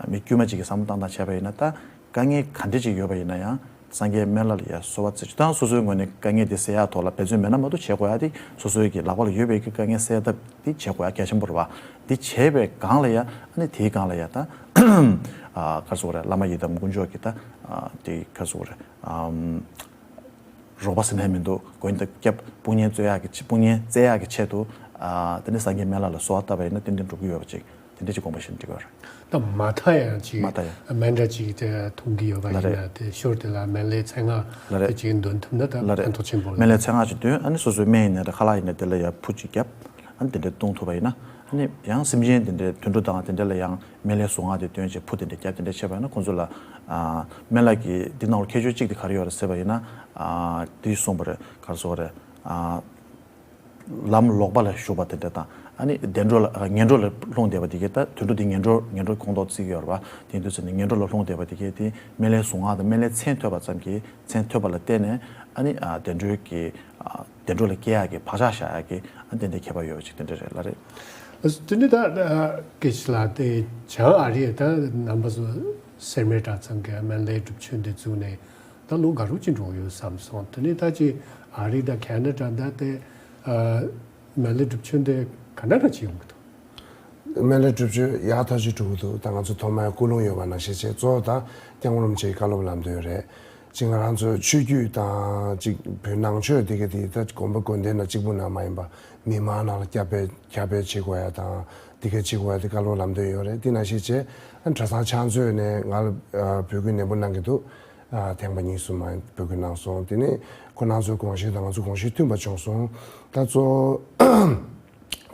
མི་དཀྱུས་མ་ཅིག་གི་བསམ་བློ་བཏང་སྟངས་བྱས་པ་ཡིན་ན་ད་དཀའ་ངལ་ག་འདྲ་ཅིག་ཡོད་པ་ཡིན་ན་ཡང་སངས་རྒྱས་སྨན་བླ་ལ་ཡ་གསོལ་བ་རྩེ་གཅིག་དང་སོ་སོའི་ངོས་ནས་དཀའ་ངལ་དེ་སེལ་ཡ་ཐོག་ལ་འབད་བརྩོན་མེད་ན་མ་གཏོགས་བྱེད་དགོས་ཡ་དེ་སོ་སོའི་གི་ལག་པ་ལ་ཡོད་པའི་གི་དཀའ་ངལ་སེལ་ཐབས་དེ་བྱེད་དགོས་ཡ་གལ་ཆེན་པོ་རེད་བ། དེ་བྱས་པའི་སྒང་ལ་ཡ་ཨ་ནི་དེའི་སྒང་ལ་ཡ་ད་ག་རེ་ཟེར་དགོས་རེད། བླ་མ་ཡི་དམ་དཀོན་མཆོག་གི་ད་དེ་ག་རེ་ཟེར་དགོས་རེད། རོགས་པ་ཟེར་ནའི་མི་འདུག་མགོན་དང་སྐྱབས་དཔུང་གཉེན་རྩེ་ཡག་གི་ཆེད་དཔུང་གཉེན་རྩེ་ཡག་གི་ཆེད་དུ་ཨ་དེ་ནས་སངས་རྒྱས་སྨན་བླ་ལ་གསོལ་བ་བཏབ་པ་ཡིན་ན་ཏན་ཏན་འགྲུབ་ཀྱི་ཡོད་པ་ཅིག་དེ་འདྲ་ཅིག་དགོངས་པ་བཞེས་ན་འགྲིག་གི་རེད། ད་མ་མཐའ་ཡང་ཅིག་མ་མཐའ་ཡང་སྨན་འདྲ་ཅིག་དེ་འཐུང་གི་ཡོད་པ་ལ་ཡིན་རེད། ན་དེ་ཞོར་དེ་ལ་སྨན་བླའི་མཚན་སྔགས་ལ་རེད། དེ་ཅིག་འདོན་ཐུབ་ན་ད་ལ་རེད། ཕན་ཐོགས་ཆེན་པོ་སྨན་བླའི་རེད། མཚན་སྔགས་ཅིག་འདོན། ཨ་ནི་སོ་སོའི་སྨན་ཡིན་ན་རེད། ཁ་ལག་ཡིན་ན་དེ་ལ་ཡ་ཕུ་ཅིག་བརྒྱབ། ཨ་ནི་དེ་འདྲ་བཏུང་ཐུབ་པ་ཡིན་ན། ཨ་ནི་ཡང་སེམས་ཅན་དེ་འདྲའི་དུད་འགྲོ་དང་དེ་འདྲ་ལ་ཡང་སྨན་བླའི་གཟུངས་སྔགས་དེ་འདོན་བྱས་ཕུ་དེ་འདྲ་བརྒྱབ་དེ་འདྲ་བྱས་པ་ཡིན་ན་ཁོང་ཚོ་ལ་ཨ་སྨན་བླ་གིས་འདི་ནང་ལ་ཁྱད་ཆོས་གཅིག་དེ་ག་རེ་ཡོད་རེད་ཟེར་བ་ཡིན་ན། ཨ་དེ་གསུངས་པ་རེད། ག་རེ་ཟེར་དགོས་རེད། ཨ་ལམ་ལོག་པ་ལ་ཞུགས་པ་དེ་འདྲ་དང་། ཨ་ནི་བདེ་འགྲོ་ལ་ཨ་ངན་འགྲོ་ལ་ལྷུང་བསྡད་པ་དེ་གས། ད་དུད་འགྲོ་དེ་ངན་འགྲོ་ངན་འགྲོ་ཁོངས་གཏོགས་བརྩི་གི་ཡོད་རེད་བ། དེ་ཡིན་དུས་ཙ་ནས་ངན་འགྲོ་ལ་ལྷུང་བསྡད་པ་དེ་གས་དེ་སྨན་བླའི་གཟུངས་སྔགས་དང་སྨན་བླའི་མཚན་ཐོས་པ་ཙམ་གྱིས་མཚན་ཐོས་པ་ལ་བརྟེན་ནས་ཨ་ནི་ཨ་བདེ་འགྲོའི་གི་ཨ་བདེ་འགྲོ་ལ་སྐྱེ་ཡག་གི་བག་ཆགས་བཞག་ཡག་གི་ཨ་དེ་འདྲའི་ཁྱད་པར་ཡོད་པ་ཅིག་དེ་འདྲ་རེད་ལ་རེད། ཨ་དེ་ནི་ད་ཨ་སྐད་ཆ་ལ་དེ་བྱང་ཨ་རི་ད་རྣམ་པ་ཚོ་སེར་སྨད་གྲྭ་ཚང་གི་སྨན་བླའི་སྒྲུབ་མཆོད་འདི་བཙུགས་ནས་ད་ལོ་འགའ་རུ་ཅིག་འགྲོ་ཡོད་བསམ་སོང་། དེ་ནི་ད་ཅིག་ཨ་རི་ད་ཁེ་ན་ཌ་ད་དེ་ཨ་སྨན་བླའི་སྒྲུབ་མཆོད་འདི་ག་འདྲ་འདྲ་ཅིག་ཡོང་གི་འདུག་སྨན་བླའི་སྒྲུབ་མཆོད་ཡག་ཐག་ཆོད་འགྲོ་གི་འདུག་ད་ང་ཚོ་ཐོག་མའི་ཀུན་སློང་ཡོད་པ་ནང་བཞིན་བྱས་གཙོ་བོ་ད་སྐྱབས་མགོན་རིན་པོ་ཆེའི་བཀའ་སློབ་ལམ་སྟོན་རེད། ཅིག་ང་རང་ཚོའི་ཆོས་བརྒྱུད་དང་ཅིག་བོད་ནང་ཆོས་དེ་ག་དེ་ད་དགོན་པ་དགོན་སྡེ་ན་གཅིག་པུ་ན་མ་ཡིན་པ་མི་མང་ནང་ལ་ཁྱབ་སྤེལ་ཁྱབ་སྤེལ་བྱེད་དགོས་ཡ་དང་དེ་ག་བྱེད་དགོས་ཡ་དེ་བཀའ་སློབ་ལམ་སྟོན་ཡོད་རེད། དེ་ནང་བཞིན་བྱས་གྲྭ་ཚང་ཕྱག་མཛོད་ནས་ང་ལ་འབོད་སྐུལ་ནན་པོ་གནང་གི་འདུག་ཐེངས་པ་གཉིས་གསུམ་མ་འབོད་སྐུལ་གནང་སོང་། དེ་ནས་ཁོ་རང་ཚོའི་དགོངས་གཞི་དང་ང་ཚོའི་དགོངས་གཞི་མཐུན་པ་བྱུང་སོང་། ད་གཙོ་བོ་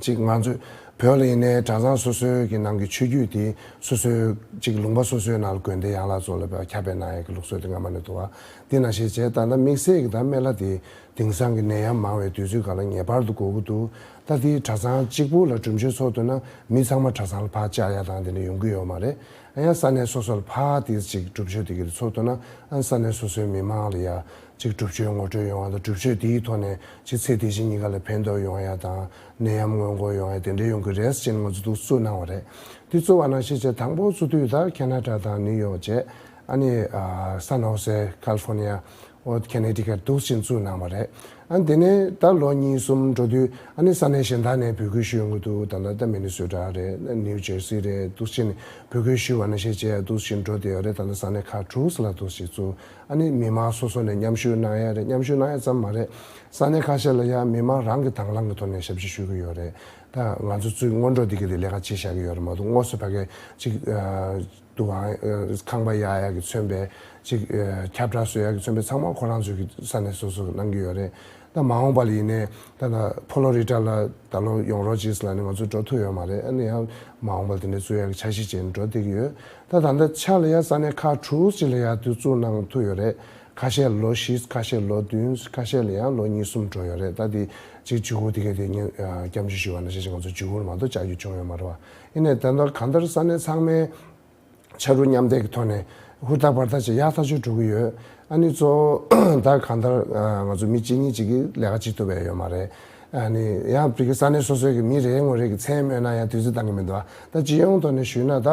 ཅིག་ང་ཚོས་བོད་ལ་ཡིན་ནའི་གྲྭ་ཚང་སོ་སོའི་གི་ནང་གི་ཆོས་བརྒྱུད་དེ་སོ་སོའི་ཅིག་ལུང་པ་སོ་སོའི་ནང་ལ་དགོན་སྡེ་ཡན་ལག་ཚོ་ལ་ཁྱབ་སྤེལ་གནང་ཡས་ཀྱི་ལུགས་སྲོལ་དེ་སྔ་མ་ནས་འདུག་བ། དེ་ནང་བཞིན་བྱས་ད་ལྟ་དམིགས་བསལ་གྱི་ད་སྨན་བླ་དེ་དེང་སང་གི་ནད་ཡམས་མང་བའི་དུས་ཚོད་སྒང་ལ་ངེས་པར་དུ་དགོས་ཀྱི་འདུག་ད་དེ་གྲྭ་ཚང་གཅིག་པུ་ལ་སྒྲུབ་མཆོད་ཚོགས་ཐུབ་ན་མི་ཚང་མ་གྲྭ་ཚང་ལ་ཕར་བཅར་ཡ་དང་དེ་འདྲ་ཡོང་གི་ཡོད་མ་རེད། ཡང་ས་གནས་སོ་སོ་ལ་ཕར་དེ་ཅིག་སྒྲུབ་མཆོད་དེ་གི་ཚོགས་ཐུབ་ན་ས་གནས་སོ་སོའི་མི་མང་ལ་ཡ་ཅིག་སྒྲུབ་མཆོད་ངོ་སྤྲོད་ཡོང་བ་དང་སྒྲུབ་མཆོད་དེའི་ཐོག་ནས་ཅིག་ཚེ་འདི་ཕྱི་གཉིས་ཀ་ལ་ཕན་ཐོགས་ཡོང་ཡ་དང་ནད་ཡམས་སྔོན་འགོག་ཡོང་ཡ་དེ་འདྲ་ཡོང་གི་རེད་ཅེས་ང་ཚོ་འདུག་བཙུགས་གནང་བ་རེད། དེ་བཙུགས་པ་ནང་བཞིན་བྱས་དང་པོ་བཙུགས་དུས་ད་ཁེ་ན་ཌ་དང་ནིའུ་ཡོག་བྱས་ཨ་ནི་ཨ་སན་ཧོ་སེ་ཀལ་ཧྥོ་ནི་ཡ། ཨོ་ཁེ་ནེ་ཊི་ཀེཊ་འདུག་སེ་བཙུགས་གནང་བ་རེད། ཨ་དེ་ནས་ད་ལོ་གཉིས་གསུམ་འགྲོ་དུས་ཨ་ནི་ས་གནས་གཞན་དག་ནས་འབོད་སྐུལ་ཞུ་ཡོང་གི་འདུག་ད་ལྟ་ད་མི་ནི་སོ་ཊ་རེད། ནིའུ་ཇར་སི་རེད། འདུག་སེ་ནས་འབོད་སྐུལ་ཞུ་བ་ནང་བཞིན་བྱས་འདུག་སེ་འགྲོ་བསྡད་ཡོད་རེད། ད་ལྟ་ས་གནས་ཁག་དྲུག་ཙམ་ལ་འདུག་སེ་བཙུགས། ཨ་ནི་མི་མང་སོ་སོ་ནས་མཉམ་ཞུགས་གནང་ཡ་རེད། མཉམ་ཞུགས་གནང་ཡ་ཙམ་མ་རེད། ས་གནས་ཁ་ཤས་ལ་ཡ་མི་མང་རང་གི་དང་བླངས་ཀྱི་ཐོག་ནས་ཞབས་ཕྱི་ཞུ་གི་ཡོད་རེད། ད་ང་ཚོ་ཚུར་སྔོན་འགྲོ་འདི་ག་དེ་ལས་ཀ་བྱེད་བཞག་གི་ཡོད་རེད་མ་གཏོགས། དངོས་སུ་ཕ་གི་ཅིག་ཨ་དུ་བ་ཨ་ཁང་པ་གཡར་ཡག་གི་མཚོན་པའི་ཅིག་ཨ་ཁྱབ་བསྒྲགས་བཟོ་ཡག་གི་མཚོན་པའི་ཚང་མ་ཁོ་རང་ཚོའི་གི་ས་གནས་སོ་སོ་གནང་གི་ཡོད་རེད། ད་མ་འོངས་པ་ལ་ཡིན་ནའི་ད་ད་ཕོ་ལོ་རི་ཊ་ལ་ད་ལོ་ཡོང་རོགས་གྱིས་ལབ་ནས་ང་ཚོ་འགྲོ་ཐུབ་ཡོད་མ་རེད། ཨ་ནི་ཡང་མ་འོངས་པ་ལ་དེ་འདྲ་བཙུགས་ཡག་གི་འཆར་གཞི་བྱས་ནས་འགྲོ་བསྡད་ཀྱི་ཡོད། ད་ད་ལྟ་ཆ་ལ་ཡ་ས་གནས་ཁག་དྲུག་ཅིག་ལ་ཡ་དུས་བཙུགས་གནང་ཐུབ་ཡོད་རེད། ཁ་ཤས་ལོ་བཞི། ཁ་ཤས་ལོ་བདུན། ཁ་ཤས་ལ་ཡང་ལོ་གཉིས་གསུམ་འགྲོ་ཡོད་རེད། ད་དེ་གཅིག་བཅུ་དགུ་དེ་ག་དེ་ཉིན་ཨ་སྐྱབས་འཇུག་ཞུ་བ་ནང་བཞིན་ང་ཚོ་བཅུ་དགུ་ལ་མ་གཏོགས་བཅར་རྒྱུ་བྱུང་ཡོད་མ་རེད་བ། ཡིན་ནའི་ད་ལྟ་གང་ལྟར་ས་གནས་ཚང་མས་ཕྱར་གྲུ་མཉམ་འདེགས་ཀྱི་ཐོག་ནས་ཧུར་ཐག་བར་ཐག་བྱས་ཡག་ཐག་ཆོད་འགྲོ་གི་ཡོད། ཨ་ནི་གཙོ་བོ་ད་གང་ལྟར་ཨ་ང་ཚོ་མི་གཅིག་གཉིས་གཅིག་གིས་ལས་ཀ་བྱེད་ཐུབ་པ་ཡོད་མ་རེད། ཨ་ནི་ཡང་ཕ་གི་ས་གནས་སོ་སོའི་གི་མི་རེ་ངོ་རེ་གི་མཚན་སྨོས་ན་ཡང་དུས་ཚོད་འདང་གི་མི་འདུག་ད་སྤྱི་ཡོངས་ཐོག་ནས་ཞུས་ན་ད་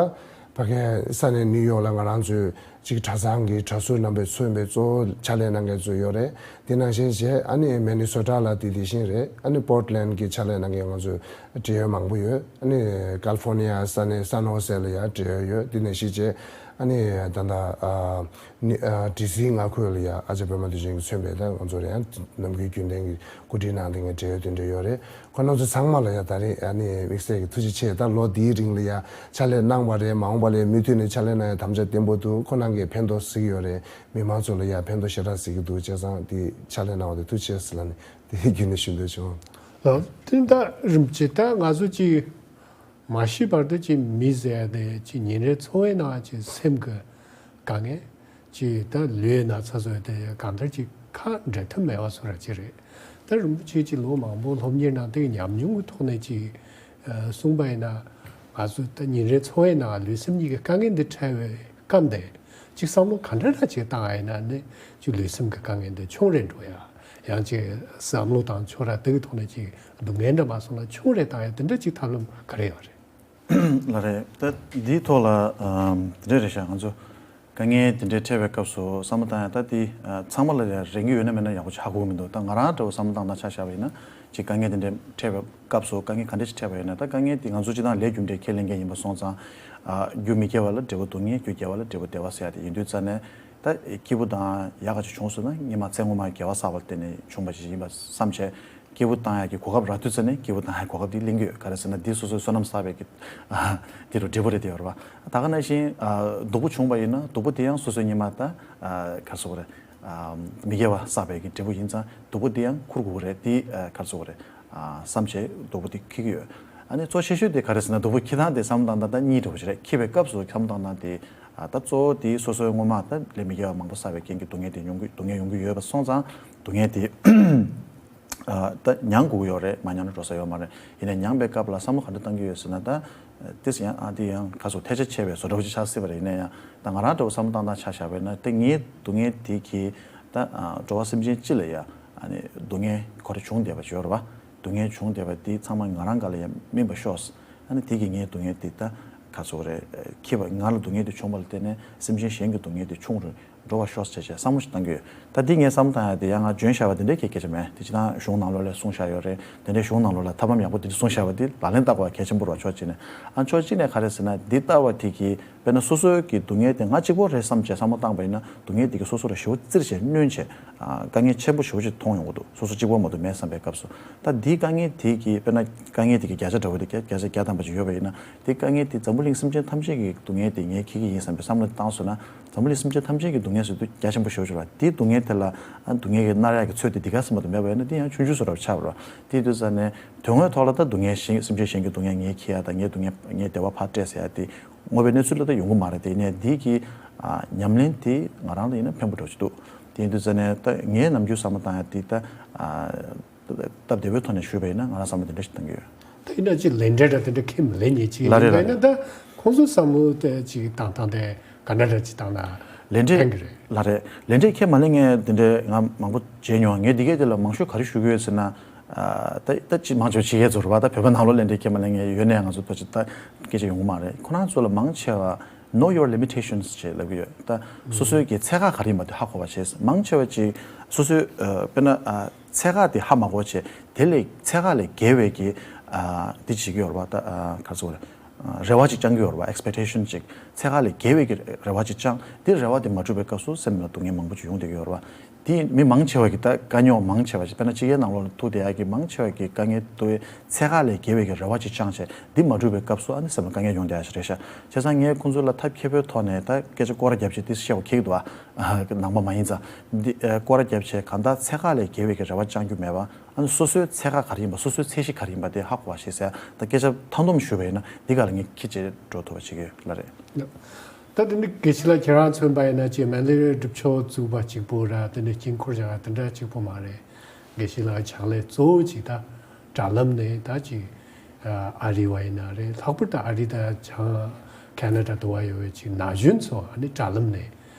ཕ་གི་ས་གནས་ནིའུ་ཡོག་ལ་ང་རང་ཚོའི་གཅིག་གྲྭ་ཚང་གི་གྲྭ་ཟུར་རྣམ་པས་མཚོན་པའི་གཙོ་བོ་ཕྱག་ལས་གནང་མཁན་ཚོ་ཡོད་རེད། དེ་ནང་བཞིན་བྱས་ཨ་ནི་མི་ནི་སོ་ཊ་ལ་དེ་དེ་བཞིན་རེད། ཨ་ནི་པོར་ཊི་ལེན་གྱི་ཕྱག་ལས་གནང་མཁན་ང་ཚོ་འབྲེལ་ཡོད་མང་པོ་ཡོད། ཨ་ནི་ཀ་ལི་ཕོར་ནི་ཡ་ས་གནས་སན་ཧོ་སེ་ལ་ཡ་འབྲེལ་ཡོད་ཡོད། དེ་ནང་བཞིན་བྱས་ཨ་ནི་ད་ལྟ་ཨ་ནི་ཨ་ཌི་སི་མངའ་ཁུལ་ལ་ཡ་ཨ་ཅག་པད་མ་དུས་ཆེན་གྱིས་མཚོན་པའི་ད་ང་ཚོ་རེད། ཡང་ནམ་རྒྱུན་རྒྱུན་ལྡན་གྱི་གོ་སྒྲིག་གནང་བསྡད་མཁན་འབྲེལ་ཡོད་དེ་འདྲ་ཡོད་རེད། ཁོ་རང་ཚོ་ཚང་མ་ལ་ཡ་ད་རེས་ཨ་ནི་དམིགས་བསལ་གྱི་ཐུགས་རྗེ་ཆེ། ད་ལོ་འདིའི་རིང་ལ་ཡ་ཕྱག་ལས་གནང་བ་རེད། མ་འོངས་པ་ལ་ཡ་མུ་མཐུད་ནས་ཕྱག་ལས་གནང་ཡ་དམ་བཅའ་བརྟན་པོ་འདུག་ཁོ་རང་གིས་ཕན་ཐོགས་གཟིགས་ཡོད་རེད། མི་མང་ཚོ་ལ་ཡ་ཕན་ཐོགས་ཞེ་དྲག་གཟིགས་ཀྱི་འདུག་བྱས་ཙང་དེ་ཕྱག་ལས་གནང་བ་དེ་ཐུགས་རྗེ་ཆེ་ཟེར་ལབ་ནས་དེ་བརྒྱུད་ནས་ཞུ་འདོད་བྱུང་། ལགས་དེ་ད་རིན་པོ་ཆེ། ད་ང་ཚོ་ཅིག་མ་ཤི་བར་དུ་ཅིག་མི་ཟེར་ཡ་དེ་ཅིག་ཉིན་རེའི་འཚོ་བའི་ནང་ཅིག་སེམས་ཀྱི་དཀའ་ངལ། ཅིག་ད་ལུས་ན་ཚ་བཟོ་དེ་གང་ལྟར་ཅིག་ཁ་འབྲལ་ཐབས་མེད་པ་བཟོ་འདྲ་ཅིག་རེད། ད་རིན་པོ་ཆེ་ཅིག་ལོ་མང་པོ་སློབ་གཉེར་གནང་དེ་ཉམས་མྱོང་གི་ཐོག་ནས་ཅིག་ཨ་གསུངས་པ་ཡིན་ན། ང་ཚོ་ད་ཉིན་རེའི་འཚོ་བའི་ནང་ལུས་སེམས་གཉིས་ཀྱི་དཀའ་ངལ་འདི་འཕྲད་པའི་སྐབས་འདི་ཅིག་བསམ་བློ་ག་འདྲ་འདྲ་ཅིག་བཏང་བ་ཡིན་ན་ནི་ཅིག་ལུས་སེམས་ཀྱི་དཀའ་ངལ་འདི་ཆུང་རེ་འགྲོ་ཡ། ཡང་ཅིག་བསམ་བློ་བཏང་ཕྱོགས་ར་དེ་གི་ཐོག་ནས་ཅིག་སྡུག་བསྔལ་འདྲ་མ་སོང་ན་ཆུང་རེ་བཏང་ཡ་དེ་འདྲ་ཅིག་ཐབས་ལམ་ག་རེ་ཡོད་རེད། ལགས་རེད། ད་འདིའི་ཐོག་ལ་ཨམ་དེ་འདྲ་རེད་ཤག་ང་ཚོ་དཀའ་ངལ་དེ་འདྲའི་འཕྲད་པའི་སྐབས་སུ་བསམ་བློ་བཏང་ཡ། ད་དེ་ཨ་ཚང་མ་ལ་ཡ་རན་གྱི་ཡོད་ན་མེད་ན་ཡག་པོ་ཧ་གོ་གི་མི་འདུག་ད་ང་རང་འདྲ་བོ་བསམ་བློ་བཏང་སྟངས་ཆ་བཞག་པ་ཡིན་ན་ཅིག་དཀའ་ངལ་དེ་འདྲའི་འཕྲད་པའི་སྐབས་སུ་དཀའ་ངལ་ག་འདྲ་ཞིག་འཕྲད་པ་ཡིན་ན། ད་དཀའ་ངལ་དེ་ང་ཚོ་སྤྱིར་བཏང་ལས་རྒྱུ་འབྲས་ཁས་ལེན་མཁན་ཡིན་པ་སོང་ཙང་ཨ་རྒྱུ་མི་སྐྱེ་བ་ལ་འབྲས་བུ་སྡུག་བསྔལ། རྒྱུ་སྐྱེ་བ་ལ་འབྲས་བུ་བདེ་བ་ཟེར་ཡ་དེ་ཡིན་དུས་ཙ་ནས། ད་སྐྱིད་པོ་དང་ཡག་ག་ཅིག་བྱུང་སོང་ན་སྔོན་མ་ཚེ་སྔོན་མ་དགེ་བ་བསགས་པ་ལ་བརྟེན་ནས་བྱུང་བ་ཞིག་ཡིན་པ་བསམ་བྱས། སྐྱིད་པོ་བཏང་ཡག་གི་གོ་སྐབས་རག་དུས་ཙ་ནས་སྐྱིད་པོ་བཏང་ཡག་གོ་སྐབས་དེ་ལེན་གྱི་ཡོད། ག་རེ་ཟེར་ན་འདི་སོ་སོའི་བསོད་ནམས་བསགས་པའི་གི་དེ་རུ་འབྲས་བུ་རེད་དེ་ཡོད་རེད་པ། ད་ག་ནང་བཞིན་ཨ་སྡུག་པོ་བྱུང་བ་ཡིན་ན་སྡུག་པོ་དེ་ཡང་སོ་སོའི་སྔོན་མ་ད་ཨ་ག་རེ་ཟེར་དགོས་རེད། ཨ་མི་དགེ་བ་བསགས་པའི་གི་འབྲས་བུ་ཡིན་ཙང་སྡུག་པོ་དེ་ཡང་འཁུར་དགོས་རེད། དེ་ཨ་ག་རེ་ཟེར་དགོས་རེད། ཨ་བསམ་བྱས་སྡུག་པོ་དེ་འཁྱེར་གྱི་ཡོད། ཨ་ནི་གཙོ་ཆེ་ཤོས་དེ་ག་རེ་ཟེར་ན་སྡུག་པོ་འཁྱེར་སྟངས་དེ་བསམ་བློ་བཏང་སྟངས་ད་གཉིས་འདྲ་བོ་ཞིག་རེད། འཁྱེར་བའི་སྐབས་སུ་བསམ་བློ་བཏང་སྟངས་དེ་ཨ་ད་གཙོ་བོ་དེ་སོ་སོའི་སྔོན་མ་ད་ལས་མི་དགེ་བ་མང་པོ་བསགས་པའི་རྐྱེན་གྱིས་སྡུག་བསྔལ་དེ་མྱོང་གི་སྡུག་བསྔལ་ཡོང་གི་ཡོད་པ་སོང་ཙང་སྡུག་བསྔལ་དེ་ཨ་ད་མྱང་དགོས་ཀྱི་ཡོད་རེད། མ་མྱངས་ན་འགྲོ་ས་ཡོད་མ་རེད། ཡིན་ནའི་མྱངས་པའི་སྐབས་ལ་བསམ་བློ་ག་འདྲ་བཏང་གི་ཡོད་ཟེར་ན། ད་ཏིས་ཡང་ཨ་དེ་ཡང་ག་ཚོད་ཐལ་ཆ་ཆེ་བའི་བཟོ་འདྲ་བོ་ཅིག་ཆགས་སྲིད་པ་རེད། ཡིན་ན་ཡང་ད་ང་རང་འདྲ་བོ་བསམ་བློ་བཏང་སྟངས་ཆ་བཞག་པ་ཡིན་ན་ད་ངའི་སྡུག་བསྔལ་དེ་གིས་ད་ཨ་འགྲོ་བ་སེམས་ཅན་སྤྱི་ལ་ཡ་ཨ་ནི་སྡུག་བསྔལ་ག་རེ་བྱུང་བསྡད་པ་ཅིག་ཡོད་རེད་པ། སྡུག་བསྔལ་བྱུང་བསྡད་པ་དེ་ཚང་མ་ང་རང་སྒང་ལ་ཡ་སྨིན་པ་ཤོག་ཨ་ནི་དེ་གིས་ངའི་སྡུག་བསྔལ་དེ་ད་ག་ཚོད་རེད། འཁྱེར་བ་ང་ལ་སྡུག་བསྔལ་དེ་བྱུང་བ་ལ་བརྟེན་ནས་སེམས་ཅན་གཞན་གྱི་སྡུག་བསྔལ་དེ་ཆུང་རུ་འགྲོ་བ་ཤོག་ཟེར་བྱས་བསམ་བློ་ཞིག་བཏང་གི་ཡོད། ད་འདི་ངས་བསམ་བློ་བཏང་ཡ་དེ་ཡང་ང་བརྗོད་བཞག་པ་དེ་འདྲའི་གི་སྐད་ཆ་མེད། དེ་སྤྱིར་བཏང་གཞུང་ནང་ལོགས་ལ་གསུངས་བཞག་ཡོད་རེད། དེ་འདྲའི་གཞུང་ནང་ལོགས་ལ་ཐབས་ལམ་ཡག་པོ་དེ་འདྲ་གསུངས་བཞག་པ་དེ་ལག་ལེན་བསྟར་དགོས་པ་གལ་ཆེན་པོ་རེད་པ། ཕྱོགས་གཅིག་ནས་ཨ་ཕྱོགས་གཅིག་ནས་ག་རེ་ཟེར་ན་འདི་ལྟ་བ་དེ་གིས་དཔེར་ན་སོ་སོའི་གི་སྡུག་བསྔལ་དེ་ང་གཅིག་པོ་རེད་བསམ་བྱས་བསམ་བློ་བཏང་པ་ཡིན་ན་སྡུག་བསྔལ་དེ་གིས་སོ་སོ་ལ་ཞེ་པོ་བཙིར་བྱས་གནོན་བྱས་ཨ་དཀའ་ངལ་ཆེན་པོ་ཞེ་པོ་ཅིག་མཐོང་ཡོང་གི་འདུག་སོ་སོ་གཅིག་པོ་མ་གཏོགས་མེད་བསམ་པའི་སྐབས་སུ། ད་འདིའི་དཀའ་ངལ་དེ་གིས་དཔེར་ན་དཀའ་ངལ་དེ་གི་བརྒྱ་ཆ་འདྲ་བོ་དེ་བརྒྱ་བརྒྱ་ཆ་བརྒྱ་ཐམ་པ་ཅིག་ཡོད་པ་ཡིན་ན། དེ་དཀའ་ངལ་དེ་འཛམ་བུ་གླིང་སེམས་ཅན་ཐམས་ཅད་ཀྱི་སྡུག་བསྔལ་དེ་ངས་འཁྱེར་གྱི་ཡིན་བསམ་པའི་བསམ་བློ་བཏང་སོང་ན། འཛམ་བུ་གླིང་སེམས་ཅན་ཐམས་ཅད་ཀྱི་སྡུག་བསྔལ་ཟེར་དུས་རྒྱ་ཆེན་པོ་ཞེ་པོ་ཅིག་རེད་པ། དེའི་སྡུག་བསྔལ་དེ་ལ་ཨ་སྡུག་བསྔལ་གྱི་མནར་ཡག་གི་ཚོད་དེ་འདི་ག་ཙམ་མ་གཏོགས་མེད་པ་ཡིན་ན་དེ་ཡང་ཆུང་ཆུང་བཟོ་འདྲ་ཆགས་པ་རེད་པ། དེ་དུས་ཙ་ནས་དོན་དངོས་ཐོག་ལ་ད་སྡུག་བསྔལ་གཞན་སེམས་ཅན་གཞན་གྱི་སྡུག་བསྔལ་ངས་འཁྱེར་ཡ་དང་ངའི་སྡུག་བསྔལ་ངའི་བདེ་བ་ཕར་སྤྲད་ཟེར་ཡ་དེ་དངོས་པོའི་གནས་ཚུལ་ལ་ད་ཡོང་གི་མ་རེད། དེ་ཡིན་ནའི་འདི་གི་ཨ་ཉམས་ལེན་དེ་ང་རང་ལ་ཡིན་ན་ཕན་པོ་འདྲ་ཅིག་འདུག་དེ་ཡིན་དུས་ཙ་ནས་ད་ངའི་ནམ་རྒྱུན་བསམ་བློ་བཏང་ཡ་དེ་ད་ཨ། སྟབས་བདེ་པོའི་ཐོག་ནས་ཞུས་པ་ཡིན་ན་ང་རང་བསམ་བློ་དེ་འདྲ་ཞིག་གཏང་གི་ཡོད། ད་ཡིན་ན་ཅིག་ལས་འབྲས་འདྲ་དེ་འདྲ་ཁས་མི་ལེན་མཁན་ཅིག་ལ་རེད་ཡིན་པ་ཡིན་ན། ད་ཁོང་ཚོའི་བསམ་བློ་དེ་ཅིག་བཏང་སྟངས་དེ་ག་འདྲ་འདྲ་ཅིག་བཏང་ན་ལས་འབྲས་ཕན་གི་རེད། ལ་རེད། ལས་འབྲས་ཁས་མ་ལེན་མཁན་དེ་འདྲ་ང་མང་པོ་མཇལ་མྱོང་། ངས་འདི་གས་དེ་ལ་མང་ཤོས་ག་རེ་ཞུ་གི་ཡོད་ཟེར་ན། ཨ་ད་ད་ཅིག་མང་ཆེ་བ་ཕྱི་རྒྱལ་ཚོ་རེད་པ། ད་བོད་པ་ནང་ལོགས་ལས་འབྲས་ཁས་མ་ལེན་མཁན་ཡོད་ནའི་ང་ཚོ་ཕལ་ཆེར་ད་སྐད་ཆ་ཡོང་གི་མ་རེད། ཁོ་རང་ཚོ་ལ་མང་ཆེ་བ། Know your limitations ཅེས་ལབ་ཀྱི་ཡོད། ད་སོ་སོའི་གི་ཚད་བཀག་ག་རེ་ཡིན་པ་དེ་ཧ་གོ་བ་བྱས། མང་ཆེ་བ་ཅིག་སོ་སོའི་ཨ་དཔེར་ན་ཨ་ཚད་བཀག་དེ་ཧ་མ་གོ་བ་བྱས། དེ་ལས་ཚད་བཀག་ལས་བརྒལ་བའི་གི་ཨ་དེ་བྱེད་ཀྱི་ཡོད་རེད་པ། ད་ཨ་ག་རེ་ཟེར་དགོས་རེད། ཨ་རེ་བ་ཅིག་བཅང་གི་ཡོད་རེད་པ། ཨེགས་པེག་ཊེ་ཤན་ཅིག་ཚད་བཀག་ལས་བརྒལ་བའི་གི་རེ་བ་ཅིག་བཅང་། དེ་རེ་བ་དེ་མ་འགྲུབ་པའི་སྐབས་སུ་སེམས་ལ་སྡུག་བསྔལ་མང་པོ་ཅིག་ཡོང་བསྡད་ཀྱི་ཡོད་རེད་པ། དེ་མི་མང་ཆེ་བ་གི་ད་དཀའ་རྙོག་མང་ཆེ་བ་ཞིག་དཔེར་ན་སྤྱི་ཡའི་ནང་ལོགས་ལ་ཐུག་བསྡད་ཡ་གི་མང་ཆེ་བ་གི་དཀའ་ངལ་དེ་ཚད་བཀག་ལས་བརྒལ་བའི་གི་རེ་བ་ཅིག་བཅངས་བྱས། འདི་མ་འགྲུབ་པའི་སྐབས་སུ་ཨ་ནི་སེམས་ལ་དཀའ་ངལ་ཡོང་བསྡད་ཡ་ཞིག་རེད་ཤག་བྱས་ཙང་ངས་ཁོང་ཚོ་ལ་ཐབས་མཁས་པོའི་ཐོག་ནས་ད་སྐད་ཆ་སྐོར་ར་བརྒྱབ་བྱས་ཏིས་བཤད་པ་ཁེགས་འདུག་ཨ། ནང་པ་མ་ཡིན་ཙང་འདི་ཨ་སྐོར་ར་བརྒྱབ་བྱས་གང་ལྟར་ཚད་བཀག་ལས་བརྒལ་བའི་གི་རེ་བ་བཅང་རྒྱུ་མེད་པ། ཨ་ནི་སོ་སོའི་ཚད་བཀག་ག་རེ་ཡིན་པ། སོ་སོའི་ཚད་གཞི་ག་རེ་ཡིན་པ་དེ་ཧ་གོ་བ་ཞིག་ཟེར། ད་སྐད་ཆ་མཐའ་སྡོམ་ཞུས་པ་ཡིན་ན་འདི་ག་ལ་ངས་ཁྱི་བྱེད་འགྲོ་ཐུབ་པ་བྱེད་ཀྱི་ཡོད་ལ་རེད། ད་དེ་ནི་དགེ་བཤེས་ལགས་ཁྱེད་རང་མཚོན་པ་ཡིན་ན་ཅིག་མེ་ལེ་རི་སྒྲུབ་ཕྱོགས་བཙུགས་པ་གཅིག་པུ་ར། དེ་ནི་དཀྱིལ་འཁོར་རྒྱ་གར་དེ་འདྲ་གཅིག་པུ་མ་རེད། དགེ་བཤེས་ལགས་ཕྱག་ལས་གཙོ་བོ་ཅིག་ད་དྲ་ལམ་ནས་ད་ཅིག་ཨ་རི་བ་ཡིན་ན་རེད། ལྷག་པར་དུ་ཨ་རི་དང་བྱང་ཁེ་ན་ཌ་དུ་བ་ཡོད་པའི་ཅིག་ན་གཞོན་ཚོ་ཨ་ནི་དྲ་ལམ་ནས་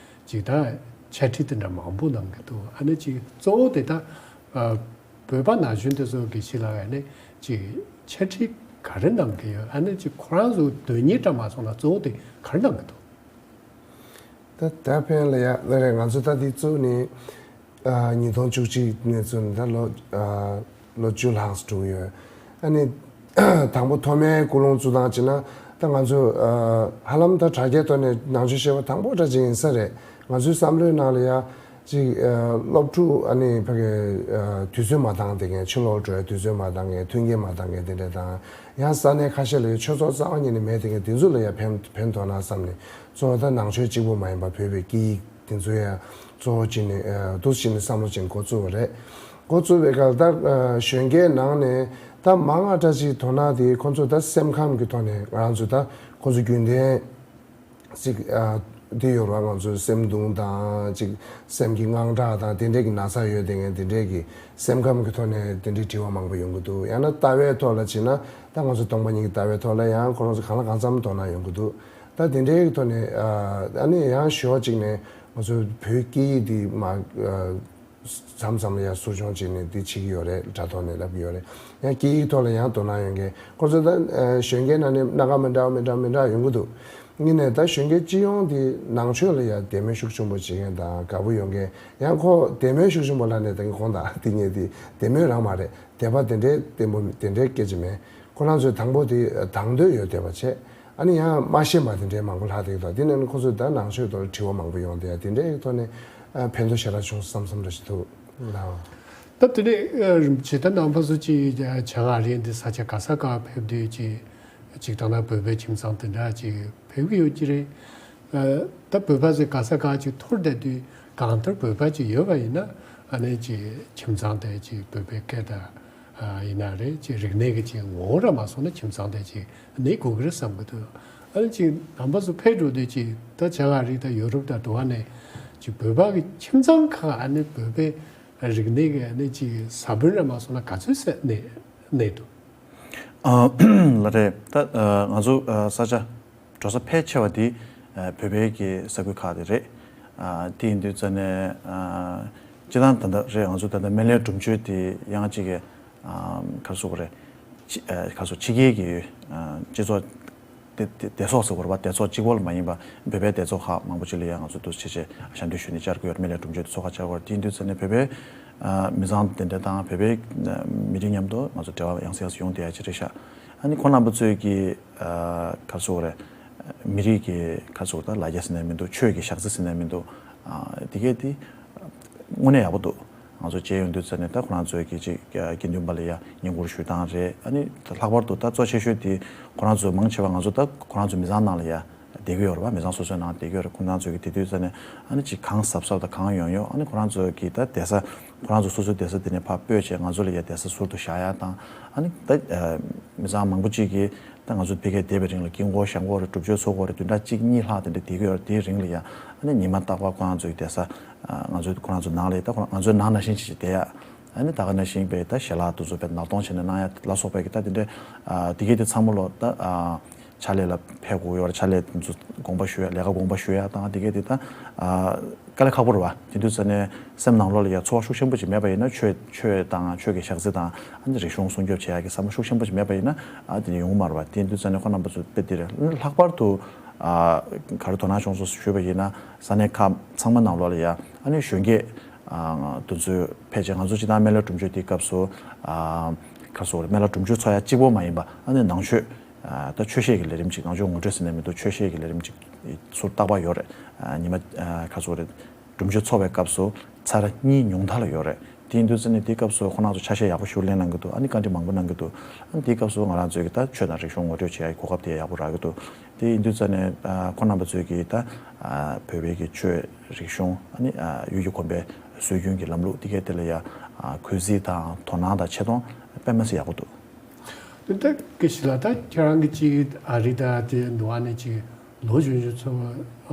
ཅིག་ད་འཆད་ཁྲིད་དེ་འདྲ་མང་པོ་གནང་གི་འདུག་ཨ་ནི་ཅིག་གཙོ་བོ་དེ་ད་ཨ་བོད་པ་ན་གཞོན་དེ་ཚོ་དགེ་བཤེས་ལགས་ཡ་ནི་ཅིག་འཆད་ཁྲིད་ག་རེ་གནང་གི་ཡོད། ཨ་ནི་ཅིག་ཁོ་རང་ཚོ་དོན་གཉེར་འདྲ་མ་སོང་ན་གཙོ་བོ་དེ་ག་རེ་གནང་གི་འདུག་ད་ད་ཕན་ལ་ཡ་ལ་རེད། ང་ཚོ་ད་དེ་བཙུགས་ནས་ཨ་ཉིས་སྟོང་བཅུ་གཅིག་ནས་བཙུགས་ནས་ད་ལོ་ཨ་ལོ་བཅུ་ལྷག་འགྲོ་གི་ཡོད། ཨ་ནི་དང་པོ་ཐོག་མའི་ཀུན་སློང་བཙུགས་སྟངས་བྱས་ན་ད་ང་ཚོ་ཨ་ཧ་ལམ་ད་དྲ་རྒྱའི་ཐོག་ནས་ནང་ཆོས་བཤད་པ་དང་པོ་འདྲ་ཅིག་ཡིན་ས་རེད། ང་ཚོའི་བསམ་བློའི་ནང་ལ་ཡ། ཅིག་ཨ་སློབ་ཕྲུག་ཨ་ནི་ཕ་གི་ཨ་དུས་ཚོད་མ་འདང་བསྡད་མཁན། ཕྱི་ལོགས་འགྲོ་ཡ་དུས་ཚོད་མ་འདང་མཁན། མཐུན་རྐྱེན་མ་འདང་མཁན་དེ་འདྲ་དང་། ཡང་ས་གནས་ཁ་ཤས་ལ་ཡ་ཆོས་ཚོགས་རྩ་བ་ཉིད་ནས་མེད་བསྡད་མཁན་དེ་ཚོ་ལ་ཡ་ཕན་ཕན་ཐོགས་ན་བསམ་ནས། གཙོ་བོ་ད་ནང་ཆོས་གཅིག་པུ་མ་ཡིན་པ་བོད་པའི་སྐད་ཡིག་དེ་ཚོ་ཡ་གཙོ་བོ་བྱས་ནས་ཨ་འདུག་སེ་བྱས་ནས་བསམ་བློ་བྱས་ནས་འགོ་བཙུགས་པ་རེད། འགོ་བཙུགས་པའི་སྐབས་ད་ཨ་གཞོན་སྐྱེས་ནང་ནས་ད་མང་ང་དྲགས་ཅིག་དོ་སྣང་དེ་ཁོང་ཚོ་ད་སེམས་ཁམས་ཀྱི་ཐོག་ནས་ང་རང་ཚོ་ད་ཁོང་ཚོ་རྒྱུན་ལྡན། ཅིག་ཨ་འདི་ཡོད་ར། ང་ཚོའི་སེམས་གདུང་དང་ཅིག་སེམས་ཀྱི་དངངས་སྐྲག་དང་དེ་འདྲས་ཀྱི་ན་ཚ་ཡོད་དེ་ངས་དེ་འདྲས་ཀྱི་སེམས་ཁམས་ཀྱི་ཐོག་ནས་དེ་འདྲས་དྲི་བ་མང་པོ་ཡོང་གི་འདུག་ཡང་ན་ལྟ་བའི་ཐོག་ལ་བྱས་ན་ད་ང་ཚོ་སྟོང་པ་ཉིད་ཀྱི་ལྟ་བའི་ཐོག་ལ་ཡང་ཁོ་རང་ཚོ་གང་ལ་གང་འཚམ་དོ་སྣང་ཡོང་གི་འདུག་ད་དེ་འདྲས་ཀྱི་ཐོག་ནས་ཨ་ཨ་ནི་ཡང་ཞོགས་གཅིག་ནས་ང་ཚོའི་བོད་སྐད་ཡིག་འདི་མ་ཨ། མཚམས་མཚམས་ལ་ཡང་ཟུར་སྦྱོང་བྱས་ནས་འདི་བྱེད་ཀྱི་ཡོད་རེད། དྲ་ཐོག་ནས་ལབ་ཀྱི་ཡོད་རེད། ཡང་སྐད་ཡིག་ཐོག་ལ་ཡང་དོ་སྣང་ཡོད་མཁན་ཁོ་ཚོ་ད་ཨ་གཞོན་སྐྱེས་ནང་ནས་སྣ་ཁ་མི་འདྲ་བ་མི་འདྲ་མི་འདྲ་ཡོང་གི་འདུག་ངས་ནས་ད་གཞོན་སྐྱེས་སྤྱི་ཡོངས་འདི་ནང་ཆོས་ལ་ཡང་དད་མོས་ཤུགས་ཆེན་པོ་བྱེད་མཁན་དང་དགའ་པོ་ཡོད་མཁན། ཡང་ཁོ་དད་མོས་ཤུགས་ཆེན་པོ་ལབ་ནས་ད་གིན་གོང་དང་དེ་ངས་དེ་དད་མོས་རང་མ་རེད། དད་པ་དེ་འདྲའི་བརྟན་པོ་དེ་འདྲའི་སྐད་ཆ་མེད། ཁོ་རང་ཚོས་དང་པོ་དེ་དང་འདོད་ཡོད་བསྡད་པ་བྱས། ཨ་ནི་ཡང་མ་ཤེས་པ་དེ་འདྲའི་མང་པོ་ལྷག་བསྡད་ཀྱི་འདུག་དེ་ནས་ནི་ཁོ་ཚོས་ད་ནང་ཆོས་ཐོག་ལ་དྲི་བ་མང་པོ་ཡོང་བསྡད་ཡ་དེ་འདྲའི་ཐོག་ནས་ཨ་ཕན་ཐོགས་ཞེ་དྲག་བྱུང་བསམ་བསམ་འདྲ་ཞིག་འདུག་ལགས། ད་དེ་ནས་ཨ་རིན་པོ་ཆེ་ད་ནང་པ་ཚོ་ཅིག་བྱང་ཨ་རི་འདི་ས་ཆ་ག་ས་ག་ཕེབས་དུས་ཅིག་ཅིག་ད་ལྟ་བོད་པའི་ཁྱིམ་ཚང་དེ་འདྲ་ཅིག་ཕེབས་ཀྱི་ཡོད་ཀྱི་རེད། ཨ་ད་བོད་པ་ཚོས་ག་ས་ག་ཅིག་ཐུར་བསྡད་དུས་གང་ལྟར་བོད་པ་ཅིག་ཡོད་པ་ཡིན་ན་ཨ་ནི་ཅིག་ཁྱིམ་ཚང་དེ་ཅིག་བོད་པའི་སྐད་དང་། ཨ་ཡིན་ན་རེད། ཅིག་རིག་གནས་ཀྱི་ཅིག་ངོ་བོ་ར་མ་སོང་ན་ཁྱིམ་ཚང་དེ་ཅིག་གནས་དགོས་ཀྱི་རེད་བསམ་གྱི་འདུག་ཨ་ནི་ཅིག་ནང་པ་ཚོ་ཕེབས་འགྲོ་དུས་ཅིག་ད་བྱང་ཨ་རི་དང་ཡོ་རོབ་དང་འགྲོ་བ་ནས་ཅིག་བོད་པ་གི་ཁྱིམ་ཚང་ཁག་ཨ་ནི་བོད་པའི་རིག་གནས་ཀྱི་ཨ་ནི་ཅིག་ས་བོན་ར་མ་སོང་ན་ག་ཚོད་ཟེར་གནས་གནས་འདུག་ཨ་ལ་རེད། ད་ཨ་ང་ཚོ་ཨ་ས་ཆ་འགྲོ་ས་ཕལ་ཆེ་བ་དེ་ཨ་བོད་པའི་གི་ས་ཁུལ་ཁག་དེ་རེད། ཨ་དེ་ཡིན་དུས་ཙ་ནས་ཨ་སྤྱི་བཏང་ད་ལྟ་རེད། ང་ཚོ་ད་ལྟ་སྨན་བླའི་སྒྲུབ་མཆོད་དེ་ཡང་གཅིག་གི་ཨ་ག་རེ་ཟེར་དགོས་རེད། ཕྱི་ཨ་ག་རེ་ཟེར་ཕྱི་རྒྱལ་གྱི་ཨ་སྤྱི་ཚོགས་སྡེ་སྡེ་སྡེ་ཚོགས་ཟེར་དགོས་རེད་པ། སྡེ་ཚོགས་གཅིག་པོ་ལ་མ་ཡིན་པ་བོད་པའི་སྡེ་ཚོགས་ཁག་མང་པོ་ཅིག་ལ་ཡང་ང་ཚོ་འདུག་སེ་བྱས་བྱས་ཞབས་འདེགས་ཞུ་ནས་བཅར་གྱི་ཡོད་རེད། སྨན་བླའི་སྒྲུབ་མཆོད་དེ་ཚོགས་ཁག་བཅར་གྱི་ཡོད་རེད། དེ་ཡིན་དུས་ཙ་ནས་བོད་པའི་ཨ་མི་ཚང་དེ་འདྲ་དང་བོད་པའི་ཨ་མི་རིགས་མཉམ་དུ་ང་ཚོ་འབྲེལ་བ་ཡང་སེ་ཡང་སེ་ཡོང་བསྡད་ཡ་ཅིག་རེད་ཤག་ཨ་ནི་ཁོང་རྣམ་པ་ཚོས་ཀྱི་ཨ་ག་རེ་ཟེར་དགོས་རེད། མི་རིགས་ཀྱི་ག་རེ་ཟེར་དགོས་རེད། ད་ལ་རྒྱ་ཟེར་ནའི་མི་འདུག་ཆོས་ཀྱི་ཞག་རྩི་ཟེར་ནའི་མི་འདུག་ཨ་དེ་གས་དེ་དངོས་གནས་ཡག་པོ་འདུག་ང་ཚོ་མཇལ་ཡོང་དུས་ཙ་ནས་ད་ཁོ་རང་ཚོའི་གི་ཅིག་ཨ་དགེ་འདུན་པ་ལ་ཡ་བསྙེན་བཀུར་ཞུ་སྟངས་རེད། ཨ་ནི་ད་ལྷག་པར་དུ་ད་གཙོ་ཆེ་ཤོས་དེ་ཁོ་རང་ཚོ་མང་ཆེ་བ་ང་ཚོ་ད་ཁོ་རང་ཚོ་མི་ཚང་ནང་ལ་ཡ་བསྡད་ཀྱི་ཡོད་རེད་པ། མི་ཚང་སོ་སོའི་ནང་བསྡད་ཀྱི་ཡོད་རེད། ཁོ་རང་ཚོ་གི་དེ་དུས་ཙ་ནས་ཨ་ནི་ཅིག་གང་གཟབ་གཟབ་དང་གང་ཡོང་ཡོང་། ཨ་ནི་ཁོ་རང་ཚོ་གི་ད་བསྡད་ས་ཁོ་རང་ཚོ་སོ་སོའི་བསྡད་ས་དེ་ནས་ཕར་སྤོས་བྱས་ང་ཚོ་ལ་ཡ་བསྡད་ས་ཟུར་དུ་བཞག་ཡ་དང་། ཨ་ནི་ད་ཨ་མི་ཚང་མང་པོ་ཅིག་གིས་ད་ང་ཚོ་ཕ་གིར་བསྡད་པའི་རིང་ལ་དཀྱིལ་འཁོར་བཤམ་འཁོར་རེད། སྒྲུབ་མཆོད་ཚོགས་འཁོར་རེད། བདུན་ཕྲག་གཅིག་གཉིས་ལྷག་དེ་འདྲ་བསྡད་ཀྱི་ཡོད་རེད། དེའི་རིང་ལ་ཡ་ཨ་ནི་ཉི་མ་རྟག་པར་ཁོ་རང་ཚོ་གི་བསྡད་ས་ཨ་ང་ཚོ་ཁོ་རང་ཚོ་ནང་ལ་ཡ་ད་ཁོ་རང་ང་ཚོའི་ནང་ནང་བཞིན་ཅིག་བསྡད་ཡ། ཨ་ནི་ད་ག་ནང་བཞིན་པའི་ད་ཞལ་ལག་དེ་ཚོ་དཔེ་ནག་སྟོང་བྱས་ནས་གནང་ཡ་ལ་སོགས་པའི་གི་ད་དེ་འདྲའི་ཨ་དེ་གས་དེ་ཚང་མ་ལོ་ད་ཨ་ཕྱག་ལས་ལ་ཕེབས་དགོས་ཡོད་རེད། ཕྱག་ལས་དེ་ཚོ་དགོངས་པ་ཞུ་ཡ། ལས་ཀ་དགོངས་པ་ཞུ་ཡ་དང་དེ་གས་དེ་ད་ཨ་དཀའ་ལས་ཁག་པོ་རེད་པ། དེ་དུས་ཙ་ནས་སེམས་ནང་ལོགས་ལ་ཡ་ཚོར་བ་ཤུགས་ཆེན་པོ་ཅིག་མེད་པ་ཡིན་ན། ཆོས་ཆོས་དང་ཆོས་ཀྱི་ཞག་རྩི་དང་ཨ་ནི་རིག་གཞུང་སྲུང་སྐྱོབ་བྱེད་ཡ་གི་བསམ་བློ་ཤུགས་ཆེན་པོ་ཅིག་མེད་པ་ཡིན་ན་ཨ་དེ་ནི་ཡོང་གི་མ་རེད་པ། དེ་དུས་ཙ་ནས་ཁོང་རྣམ་པ་ཚོ་དཔེ་དེ་རེད། ལྷག་པར་དུ་ ཨ་ག་རེ་དོ་སྣང་བྱུང་སོང་ཞུས་པ་ཡིན་ན། ས་གནས་ཁག་ཚང་མ་ནང་ལོགས་ལ་ཡ་ཨ་ནི་གཞོན་སྐྱེས་ཨ་དེ་ཚོས་ཕལ་ཆེར་ང་ཚོ་སྤྱིར་བཏང་སྨན་བླ་སྒྲུབ་མཆོད་དེའི་སྐབས་སུ། ཨ་ག་རེ་ཟེར་དགོས་རེད། སྨན་བླ་སྒྲུབ་མཆོད་ཚོགས་ཡ་གཅིག་པོ་མ་ཡིན་པ། ཨ་ནི་ནང་ཆོས་ཨ་ད་ཆོས་བཤད་ཀྱི་ལས་རིམ་ཅིག་ནང་ཆོས་ངོ་སྤྲོད་ཟེར་ནས་མི་འདུག་ཆོས་བཤད་ཀྱི་ལས་རིམ་ཅིག་ཚུར་བཏགས་པ་ཡོད་རེད། ཨ་ཉི་མ་ཨ་ག་རེ་ཟེར་དགོས་རེད། སྒྲུབ་མཆོད་ཚོགས་པའི་སྐབས་སུ་ཚར་གཉིས་ཉུང་མཐའ་ལ་ཡོད་རེད། དེ་ཡིན་དུས་ཙ་ནས་དེའི་སྐབས་སུ་ཁོང་རྣམ་ཚོ་ཆ་ཤས་ཡག་པོ་ཞིག་ལེན་གནང་གི་འདུག་ཨ་ནི་བཀའ་འདྲི་མང་པོ་གནང་གི་འདུག་ཨ་ནི་དེའི་སྐབས་སུ་ང་རང་ཚོས་ཀྱི་ད་ཆོས་དང་རིག་གཞུང་ངོ་སྤྲོད་བྱེད་ཡག་གི་གོ་སྐབས་དེ་ཡག་པོ་རག་གི་འདུག་དེ་ཡིན་དུས་ཙ་ནས་ཨ་ཁོང་རྣམ་པ་ཚོས་ཀྱི་ད་ཨ་བོད་པའི་གི་ཆོས་རིག་གཞུང་ཨ་ནི་ཨ་ཡུལ་གྱི་གོམས་པའི་སྲོལ་རྒྱུན་གྱི་ལམ་ལུགས་དེ་གའི་ཐད་ལ་ཡ་ཨ་གུས་བརྩི་དང་དོ་སྣང་དང་ཆེ་མཐོང་དཔེ་མ་སྲིད་ཡག་པོ་འདུག་དེ་ལྟ་གི་ཞིག་ལ། ད་ཁྱེད་རང་གི་ཅིག་ཨ་རི་དང་དེ་འདུག་ཨ་ནི་ཅིག་ལོ་གཞོན་གཞོན་ཚོ་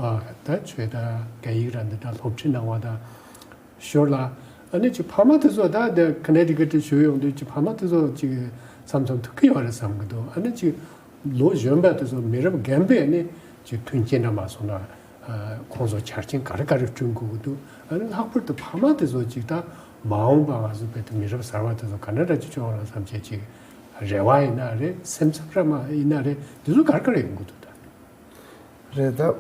ཨ་ད་ཆོས་དང་སྐད་ཡིག་རང་འདི་དག་སློབ་ཁྲིད་གནང་བ་དང་ཞོར་ལ། ཨ་ནི་ཅིག་ཕ་མ་དེ་ཚོ་ད་དེ་ཁ་ནེ་ཊི་ཀེ་ཊི་བཞུགས་ཡོང་དུས་ཅིག་ཕ་མ་དེ་ཚོ་ཅིག་མཚམས་མཚམས་ཐུག་གི་ཡོད་རེད་བསམ་གི་འདུག་ཨ་ནི་ཅིག་ལོ་གཞོན་པ་དེ་ཚོ་མི་རབས་རྒན་པས་ཨ་ནི་ཅིག་མཐུན་རྐྱེན་འདྲ་མ་སོང་ན། ཨ་ཁོང་ཚོ་ཆ་རྐྱེན་ག་རེ་ག་རེ་བསྐྲུན་དགོས་ཀྱི་འདུག་ཨ་ནི་ལྷག་པར་དུ་ཕ་མ་དེ་ཚོ་ཅིག་ད་མ་འོངས་པ་ང་ཚོ་བོད་དུ་མི་རབས་གསར་བ་དེ་ཚོ་ག་འདྲ་འདྲ་ཅིག་སྐྱོང་བ་རང་བསམ་བྱས་ཅིག་རེ་བ་ཡིན་ན་རེད། སེམས་འཚབ་ར་མ་ཡིན་ན་རེད། དེ་ཚོ་ག་རེ་ག་རེ་ཡོང་གི་འདུག་ད། རེད་ད།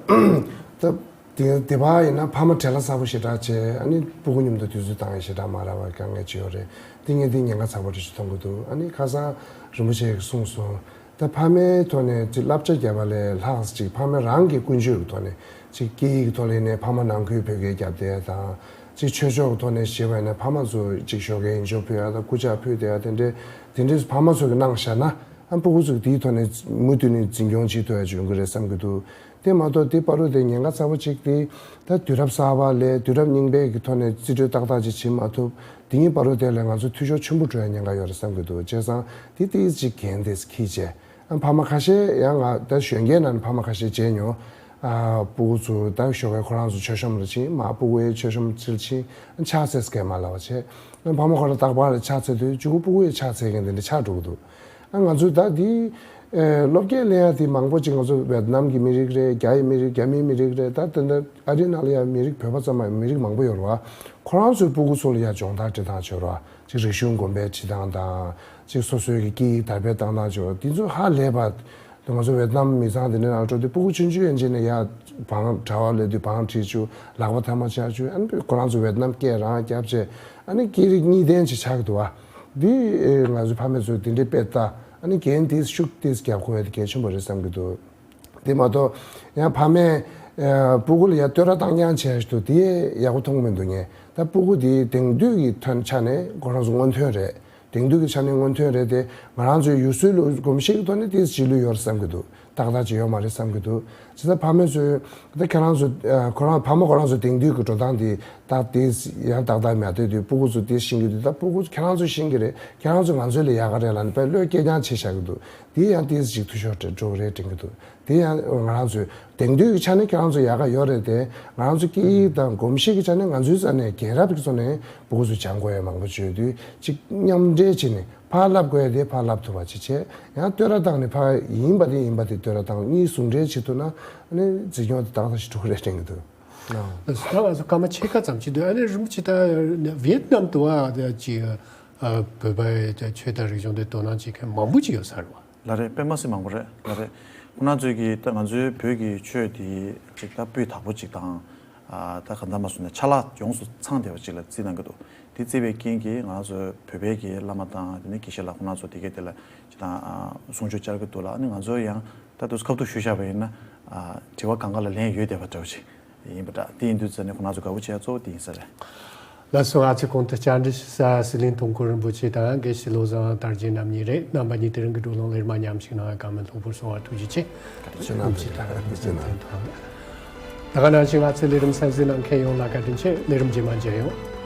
ད་དེ་དེ་བ་ཡིན་ན་ཕ་མ་བྲེལ་བ་ཚ་པོ་ཞེ་དྲག་བྱས། ཨ་ནི་སྤུ་གུ་མཉམ་དུ་དུས་ཚོད་བཏང་ཡ་ཞེ་དྲག་མ་རག་པ་དཀའ་ངལ་ཅིག་ཡོད་རེད། དེ་ངས་འདི་ཉེན་ཁ་ཚ་པོ་རེ་ཞིག་མཐོང་གི་འདུག་ཨ་ནི་ཁ་སང་རིན་པོ་ཆེ་གིས་གསུངས་སོང་། ད་ཕ་མའི་ཐོག་ནས་ཅིག་བསླབ་བྱ་བརྒྱབ་པ་ལས་ལྷག་ཅིག་ཕ་མ་རང་གི་ཀུན་སྤྱོད་ཀྱི་ཐོག་ནས་ཅིག་སྐད་ཡིག་གི་ཐོག་ལ་ཡིན་ནའི་ཕ་མ་ནང་ཁུལ་བོད་སྐད་རྒྱབ་བསྡད་ཡ་དང་། ཅིག་ཆོས་ཕྱོགས་ཀྱི་ཐོག་ནས་བཤད་པ་ཡིན་ན་ཕ་མ་ཚོ་ཅིག་ཞོགས་ཀས་ཡིན་ཆོག་ཕུལ་ཡ་དང་སྐུ་ཕྱག་ཕུལ་བསྡད་ཡ་དེ་འདྲའི་དེ་འདྲའི་ཕ་མ་ཚོ་གིས་གནང་བཞག་ན། ཨ་སྤུ་གུ་ཚོ་དེའི་ཐོག་ནས་མུ་མཐུད་ནས་འཛིན་སྐྱོང་བྱེད་ཐུབ་ཡ་ཅིག་ཡོང་གི་རེད་བསམ་གྱི་འདུག་དེ་མ་གཏོགས་དེ་བར་དུ་དེ་ཉེན་ཁ་ཚ་པོ་གཅིག་དེ། ད་དུས་རབས་གསར་པ་ལས་དུས་རབས་རྙིང་པའི་གི་ཐོག་ནས་རྩིས་སྤྲོད་ཏག་ཏག་ཅིག་བྱེད་མ་ཐུབ། དེ་གཉིས་བར་དུ་དེ་ལས་ང་ཚོ་འཐུས་ཤོར་ཆེན་པོ་འགྲོ་ཡ་ཉེན་ཁ་ཡོད་རེད་བསམ་གྱི་འདུག་བྱས་ཙང་དེ་ཏོག་ཙམ་ཅིག་འགན་དེ་འཁྱེར་བྱས། ཨ་ཕ་མ་ཁ་ཤས་ཡང་ང་ད་གཞོན་སྐྱེས་ནང་ནས་ཕ་མ་ཁ་ཤས་མཇལ་མྱོང་། ཨ་སྤུ་གུ་ཚོ་ད་ཞོགས་ཀས་ཁོ་རང་ཚོ་མཆོད་བཤམས་ལ་ཕྱིན། མ་སྤུ་གུ་ཡི་མཆོད་བཤམས་ཕྱིར་ཕྱིན། ཕྱག་འཚལ་སྐད་མ་ལབ་པ་བྱས། ཨ་ཕ་མ་ཁོ་རང་རྟག་པར་ཕྱག་འཚལ་དུས་གཅིག་པུ་སྤུ་གུ་ཡི་ཕྱག་འཚལ་མཁན་དེ་འདྲ་ཆགས་འགྲོ་གི་འདུག་ཨ་ང་ཚོས་ད་འདི་ཨེ་སློབ་སྐྱེས་ལེན་ཡ་དེ་མང་པོ་ཅིག་ང་ཚོ་ཝེ་ཏི་ནམ་གྱི་མི་རིགས་རེད། རྒྱ་ཡི་མི་རིགས། རྒྱ་མིའི་མི་རིགས་རེད། ད་དེ་འདྲ་ཨ་རིའི་ནང་ལ་ཡ་མི་རིགས་བོད་པ་ཙམ་མ་ཡིན་མི་རིགས་མང་པོ་ཡོད་རེད་བ། ཁོ་རང་ཚོའི་སྤུ་གུ་ཚོ་ལ་ཡ་སྦྱོང་བརྡར་སྤྲད་སྟངས་བྱེད་རོགས། ཅིག་རིག་གཞུང་གོམས་པའི་བྱེད་སྟངས་དང་། ཅིག་སོ་སོའི་གི་སྐད་ཡིག་དར་སྤེལ་བཏང་སྟངས་བྱེད་རོགས། དེ་ཚོ་ཧ་ལས་པ། ང་ཚོ་ཝེ་ཏི་ནམ་མི་ཚང་དེ་འདྲའི་ནང་འགྲོ་དུས་སྤུ་གུ་ཆུང་ཆུང་ཡན་ཆད་ནས་ཡ་བང་གྲྭ་བ་སླེབས་དུས་བང་ཁྲིད་བཅུག་ལག་པ་ཐལ་མོ་སྦྱར་བཅུག་ཨ་ནི་ཁོ་རང་ཚོ་ཝེ་ཏི་ནམ་སྐད་རང་རྒྱབ་བྱས། ཨ་ནི་སྐད་རིགས་གཉིས་ལྡན་ཅིག་ཆགས་འདུག་བ། འདི་ཨེ་ང་ཚོའི་ཕ་མ་ཚོས་དེ་འདྲའི་དཔེ་ལྟ། ཨ་ནི་འགན་དེ་ཤུགས་དེ་རྒྱབ་དགོས་ཡ་དེ་གལ་ཆེན་པོ་རེད་བསམ་གྱི་འདུག་དེ་མ་གཏོགས་ཡང་ཕ་མས་ཨ་སྤུ་གུ་ལ་ཡ་བསྟོད་ར་བཏང་རྐྱང་བྱས་ཞིག་འདུག་དེ་ཡག་པོ་མཐོང་མི་འདུག་ངས་ད་སྤུ་གུ་དེ་དེང་དུས་ཀྱི་ཐོན་ཆ་ནས་ཁོ་རང་ཚོ་སྔོན་ཐོན་རེད། དེང་དུས་ཀྱི་ཆ་ནས་སྔོན་ཐོན་རེད་དེ། ང་རང་ཚོའི་ཡུལ་སྲོལ་ལ་གོམས་གཤིས་ཀྱི་ཐོག་ནས་དེ་རྗེས་ལུས་ཡོད་རེད་བསམ་གྱི་འདུག་ཏག་ཏག་ཅིག་ཡོད་མ་རེད་བསམ་གྱི་འདུག་བྱས་ཙང་ཕ་མ་ཚོས་ད་ཁྱེད་རང་ཚོ་ཨ་ཁོ་རང་ཕ་མ་ཁོ་རང་ཚོ་དེང་དུས་ཀྱི་འགྲོ་སྟངས་དེ་ད་དེ་ཡང་ཏག་ཏག་མ་བསྡད་དུས་སྤུ་གུ་ཚོ་དེ་ཤེས་ཀྱི་འདུག་ད་སྤུ་གུ་ཚོ་ཁྱེད་རང་ཚོ་ཤེས་ཀྱི་རེད། ཁྱེད་རང་ཚོ་ང་ཚོ་ལས་ཡག་ག་རེད་ལབ་ནས་དཔེ་བློས་སྐྱེ་རྐྱང་བྱས་བཞག་གི་འདུག་དེ་ཡང་ཏོག་ཙམ་ཅིག་འཐུས་ཤོར་འགྲོ་གི་རེད་དྲན་གྱི་འདུག་དེ་ཡང་ང་རང་ཚོས་དེང་དུས་ཀྱི་ཆ་ནས་ཁྱེད་རང་ཚོ་ཡག་ག་ཡོད་རེད་དེ། ང་རང་ཚོ་སྐད་ཡིག་དང་གོམས་གཤིས་ཀྱི་ཆ་ནས་ང་ཚོའི་རྩ་ནས་རྒན་རབས་ཀྱི་ཚོ་ནས་སྤུ་གུ་ཚོ་སྦྱང་དགོས་ཡ་མང་པོ་ཅིག་ཡོད་དུས་ཅིག་མཉམ་འབྲེལ་བྱས་ནས་ཕར་བསླབ་དགོས་ཡ་དེ་ཕར་བསླབ་ཐུབ་པ་ཅིག་བྱས། ཡང་བསྟོད་ར་བཏང་ནས་ཕར་ཡིན་པ་དེ་ཡིན་པ་དེ་བསྟོད་ར་བཏང་གཉིས་ཟུང་འབྲེལ་བྱེད་ཐུབ་ན་ཨ་ནི་འཛིན་སྐྱོང་དེ་ཏག་ཏག་ཞིག་འགྲོ་གི་རེད་དྲན་གྱི་འདུག་ད་ང་ཚོ་སྐར་མ་ཕྱེད་ཀ་ཙམ་ཅིག་འདུག་ཨ་ནི་རིན་པོ་ཆེ་ད་ཝེ་ཏི་ནམ་དུ་བ་ཅིག་བོད་པའི་ཆོས་དང་རིག་གཞུང་དེ་དོ་སྣང་བྱེད་མཁན་མང་པོ་ཅིག་ཡོད་ས་རེད་བ། ལགས་རེད། དཔེ་མ་སྲིད་མང་པོ་རེད། ལགས་རེད། ཁོང་རྣམ་ཚོས་ཀྱིས་ད་ང་ཚོའི་བོད་ཀྱི་ཆོས་དེ་ཅིག་ད་སྤུས་དག་པོ་ཅིག་དང་། ཨ་ད་གང་ལྟར་མ་སོང་ན་ཆ་ལག་ཡོངས་སུ་ཚང་བསྡད་པ་ཅིག་ལ་བརྩིས་གནང་གི་འདུག་དེ་བརྩིས་པའི་རྐྱེན་གྱིས་ང་ཚོ་བོད་པའི་གི་བླ་མ་དང་དེ་ནས་དགེ་བཤེས་ལགས་ཁོང་རྣམ་ཚོ་དེ་གའི་དེ་ལ་ཅིག་དང་ཨ་གསུང་ཆོས་བཅར་གྱི་འདུག་ལ། ཨ་ནི་ང་ཚོ་ཡང་ད་དུས་ཁ་ཐུག་ཞུས་བཞག་པ་ཡིན་ན་ཨ་དྲི་བ་གང་ག་ལ་ལན་ཡོད་བསྡད་པ་འདྲ་བོ་ཅིག་ཡིན་པ་འདྲ། དེ་ཡིན་དུས་ཙ་ནས་ཁོང་རྣམ་ཚོ་དགའ་པོ་བྱེད་ཡ་གཙོ་བོ་དེ་ཡིན་ས་རེད། ལགས་སོ། ང་ཚོའི་གོང་དུ་བཅར་འདྲི་ཞུ་ས་སི་ལིང་ཐོང་ཁོ་རིན་པོ་ཆེ་དང་དགེ་བཤེས་བློ་བཟང་དར་རྒྱས་རྣམ་གཉིས་རེད། རྣམ་པ་གཉིས་དེ་རིང་གི་བགྲོ་གླེང་ལེགས་མ་ཉམས་ཞིག་གནང་བའི་བཀའ་མོལ་ལྷུག་པོར་གསུང་བར་ཐུགས་རྗེ་ཆེ། བཀའ་དྲིན་ཆེ་གནང་། ཐུགས་རྗེ་ཆེ་གནང་། ད་ག་ནང་བཞིན་ང་ཚོའི་ལས་རིམ་གསན་གཟིགས་གནང་མཁན་ཡོངས་ལ་བཀའ་དྲིན་ཆེ། ལས་རིམ་རྗེས་མ་མཇལ་ཡོང་།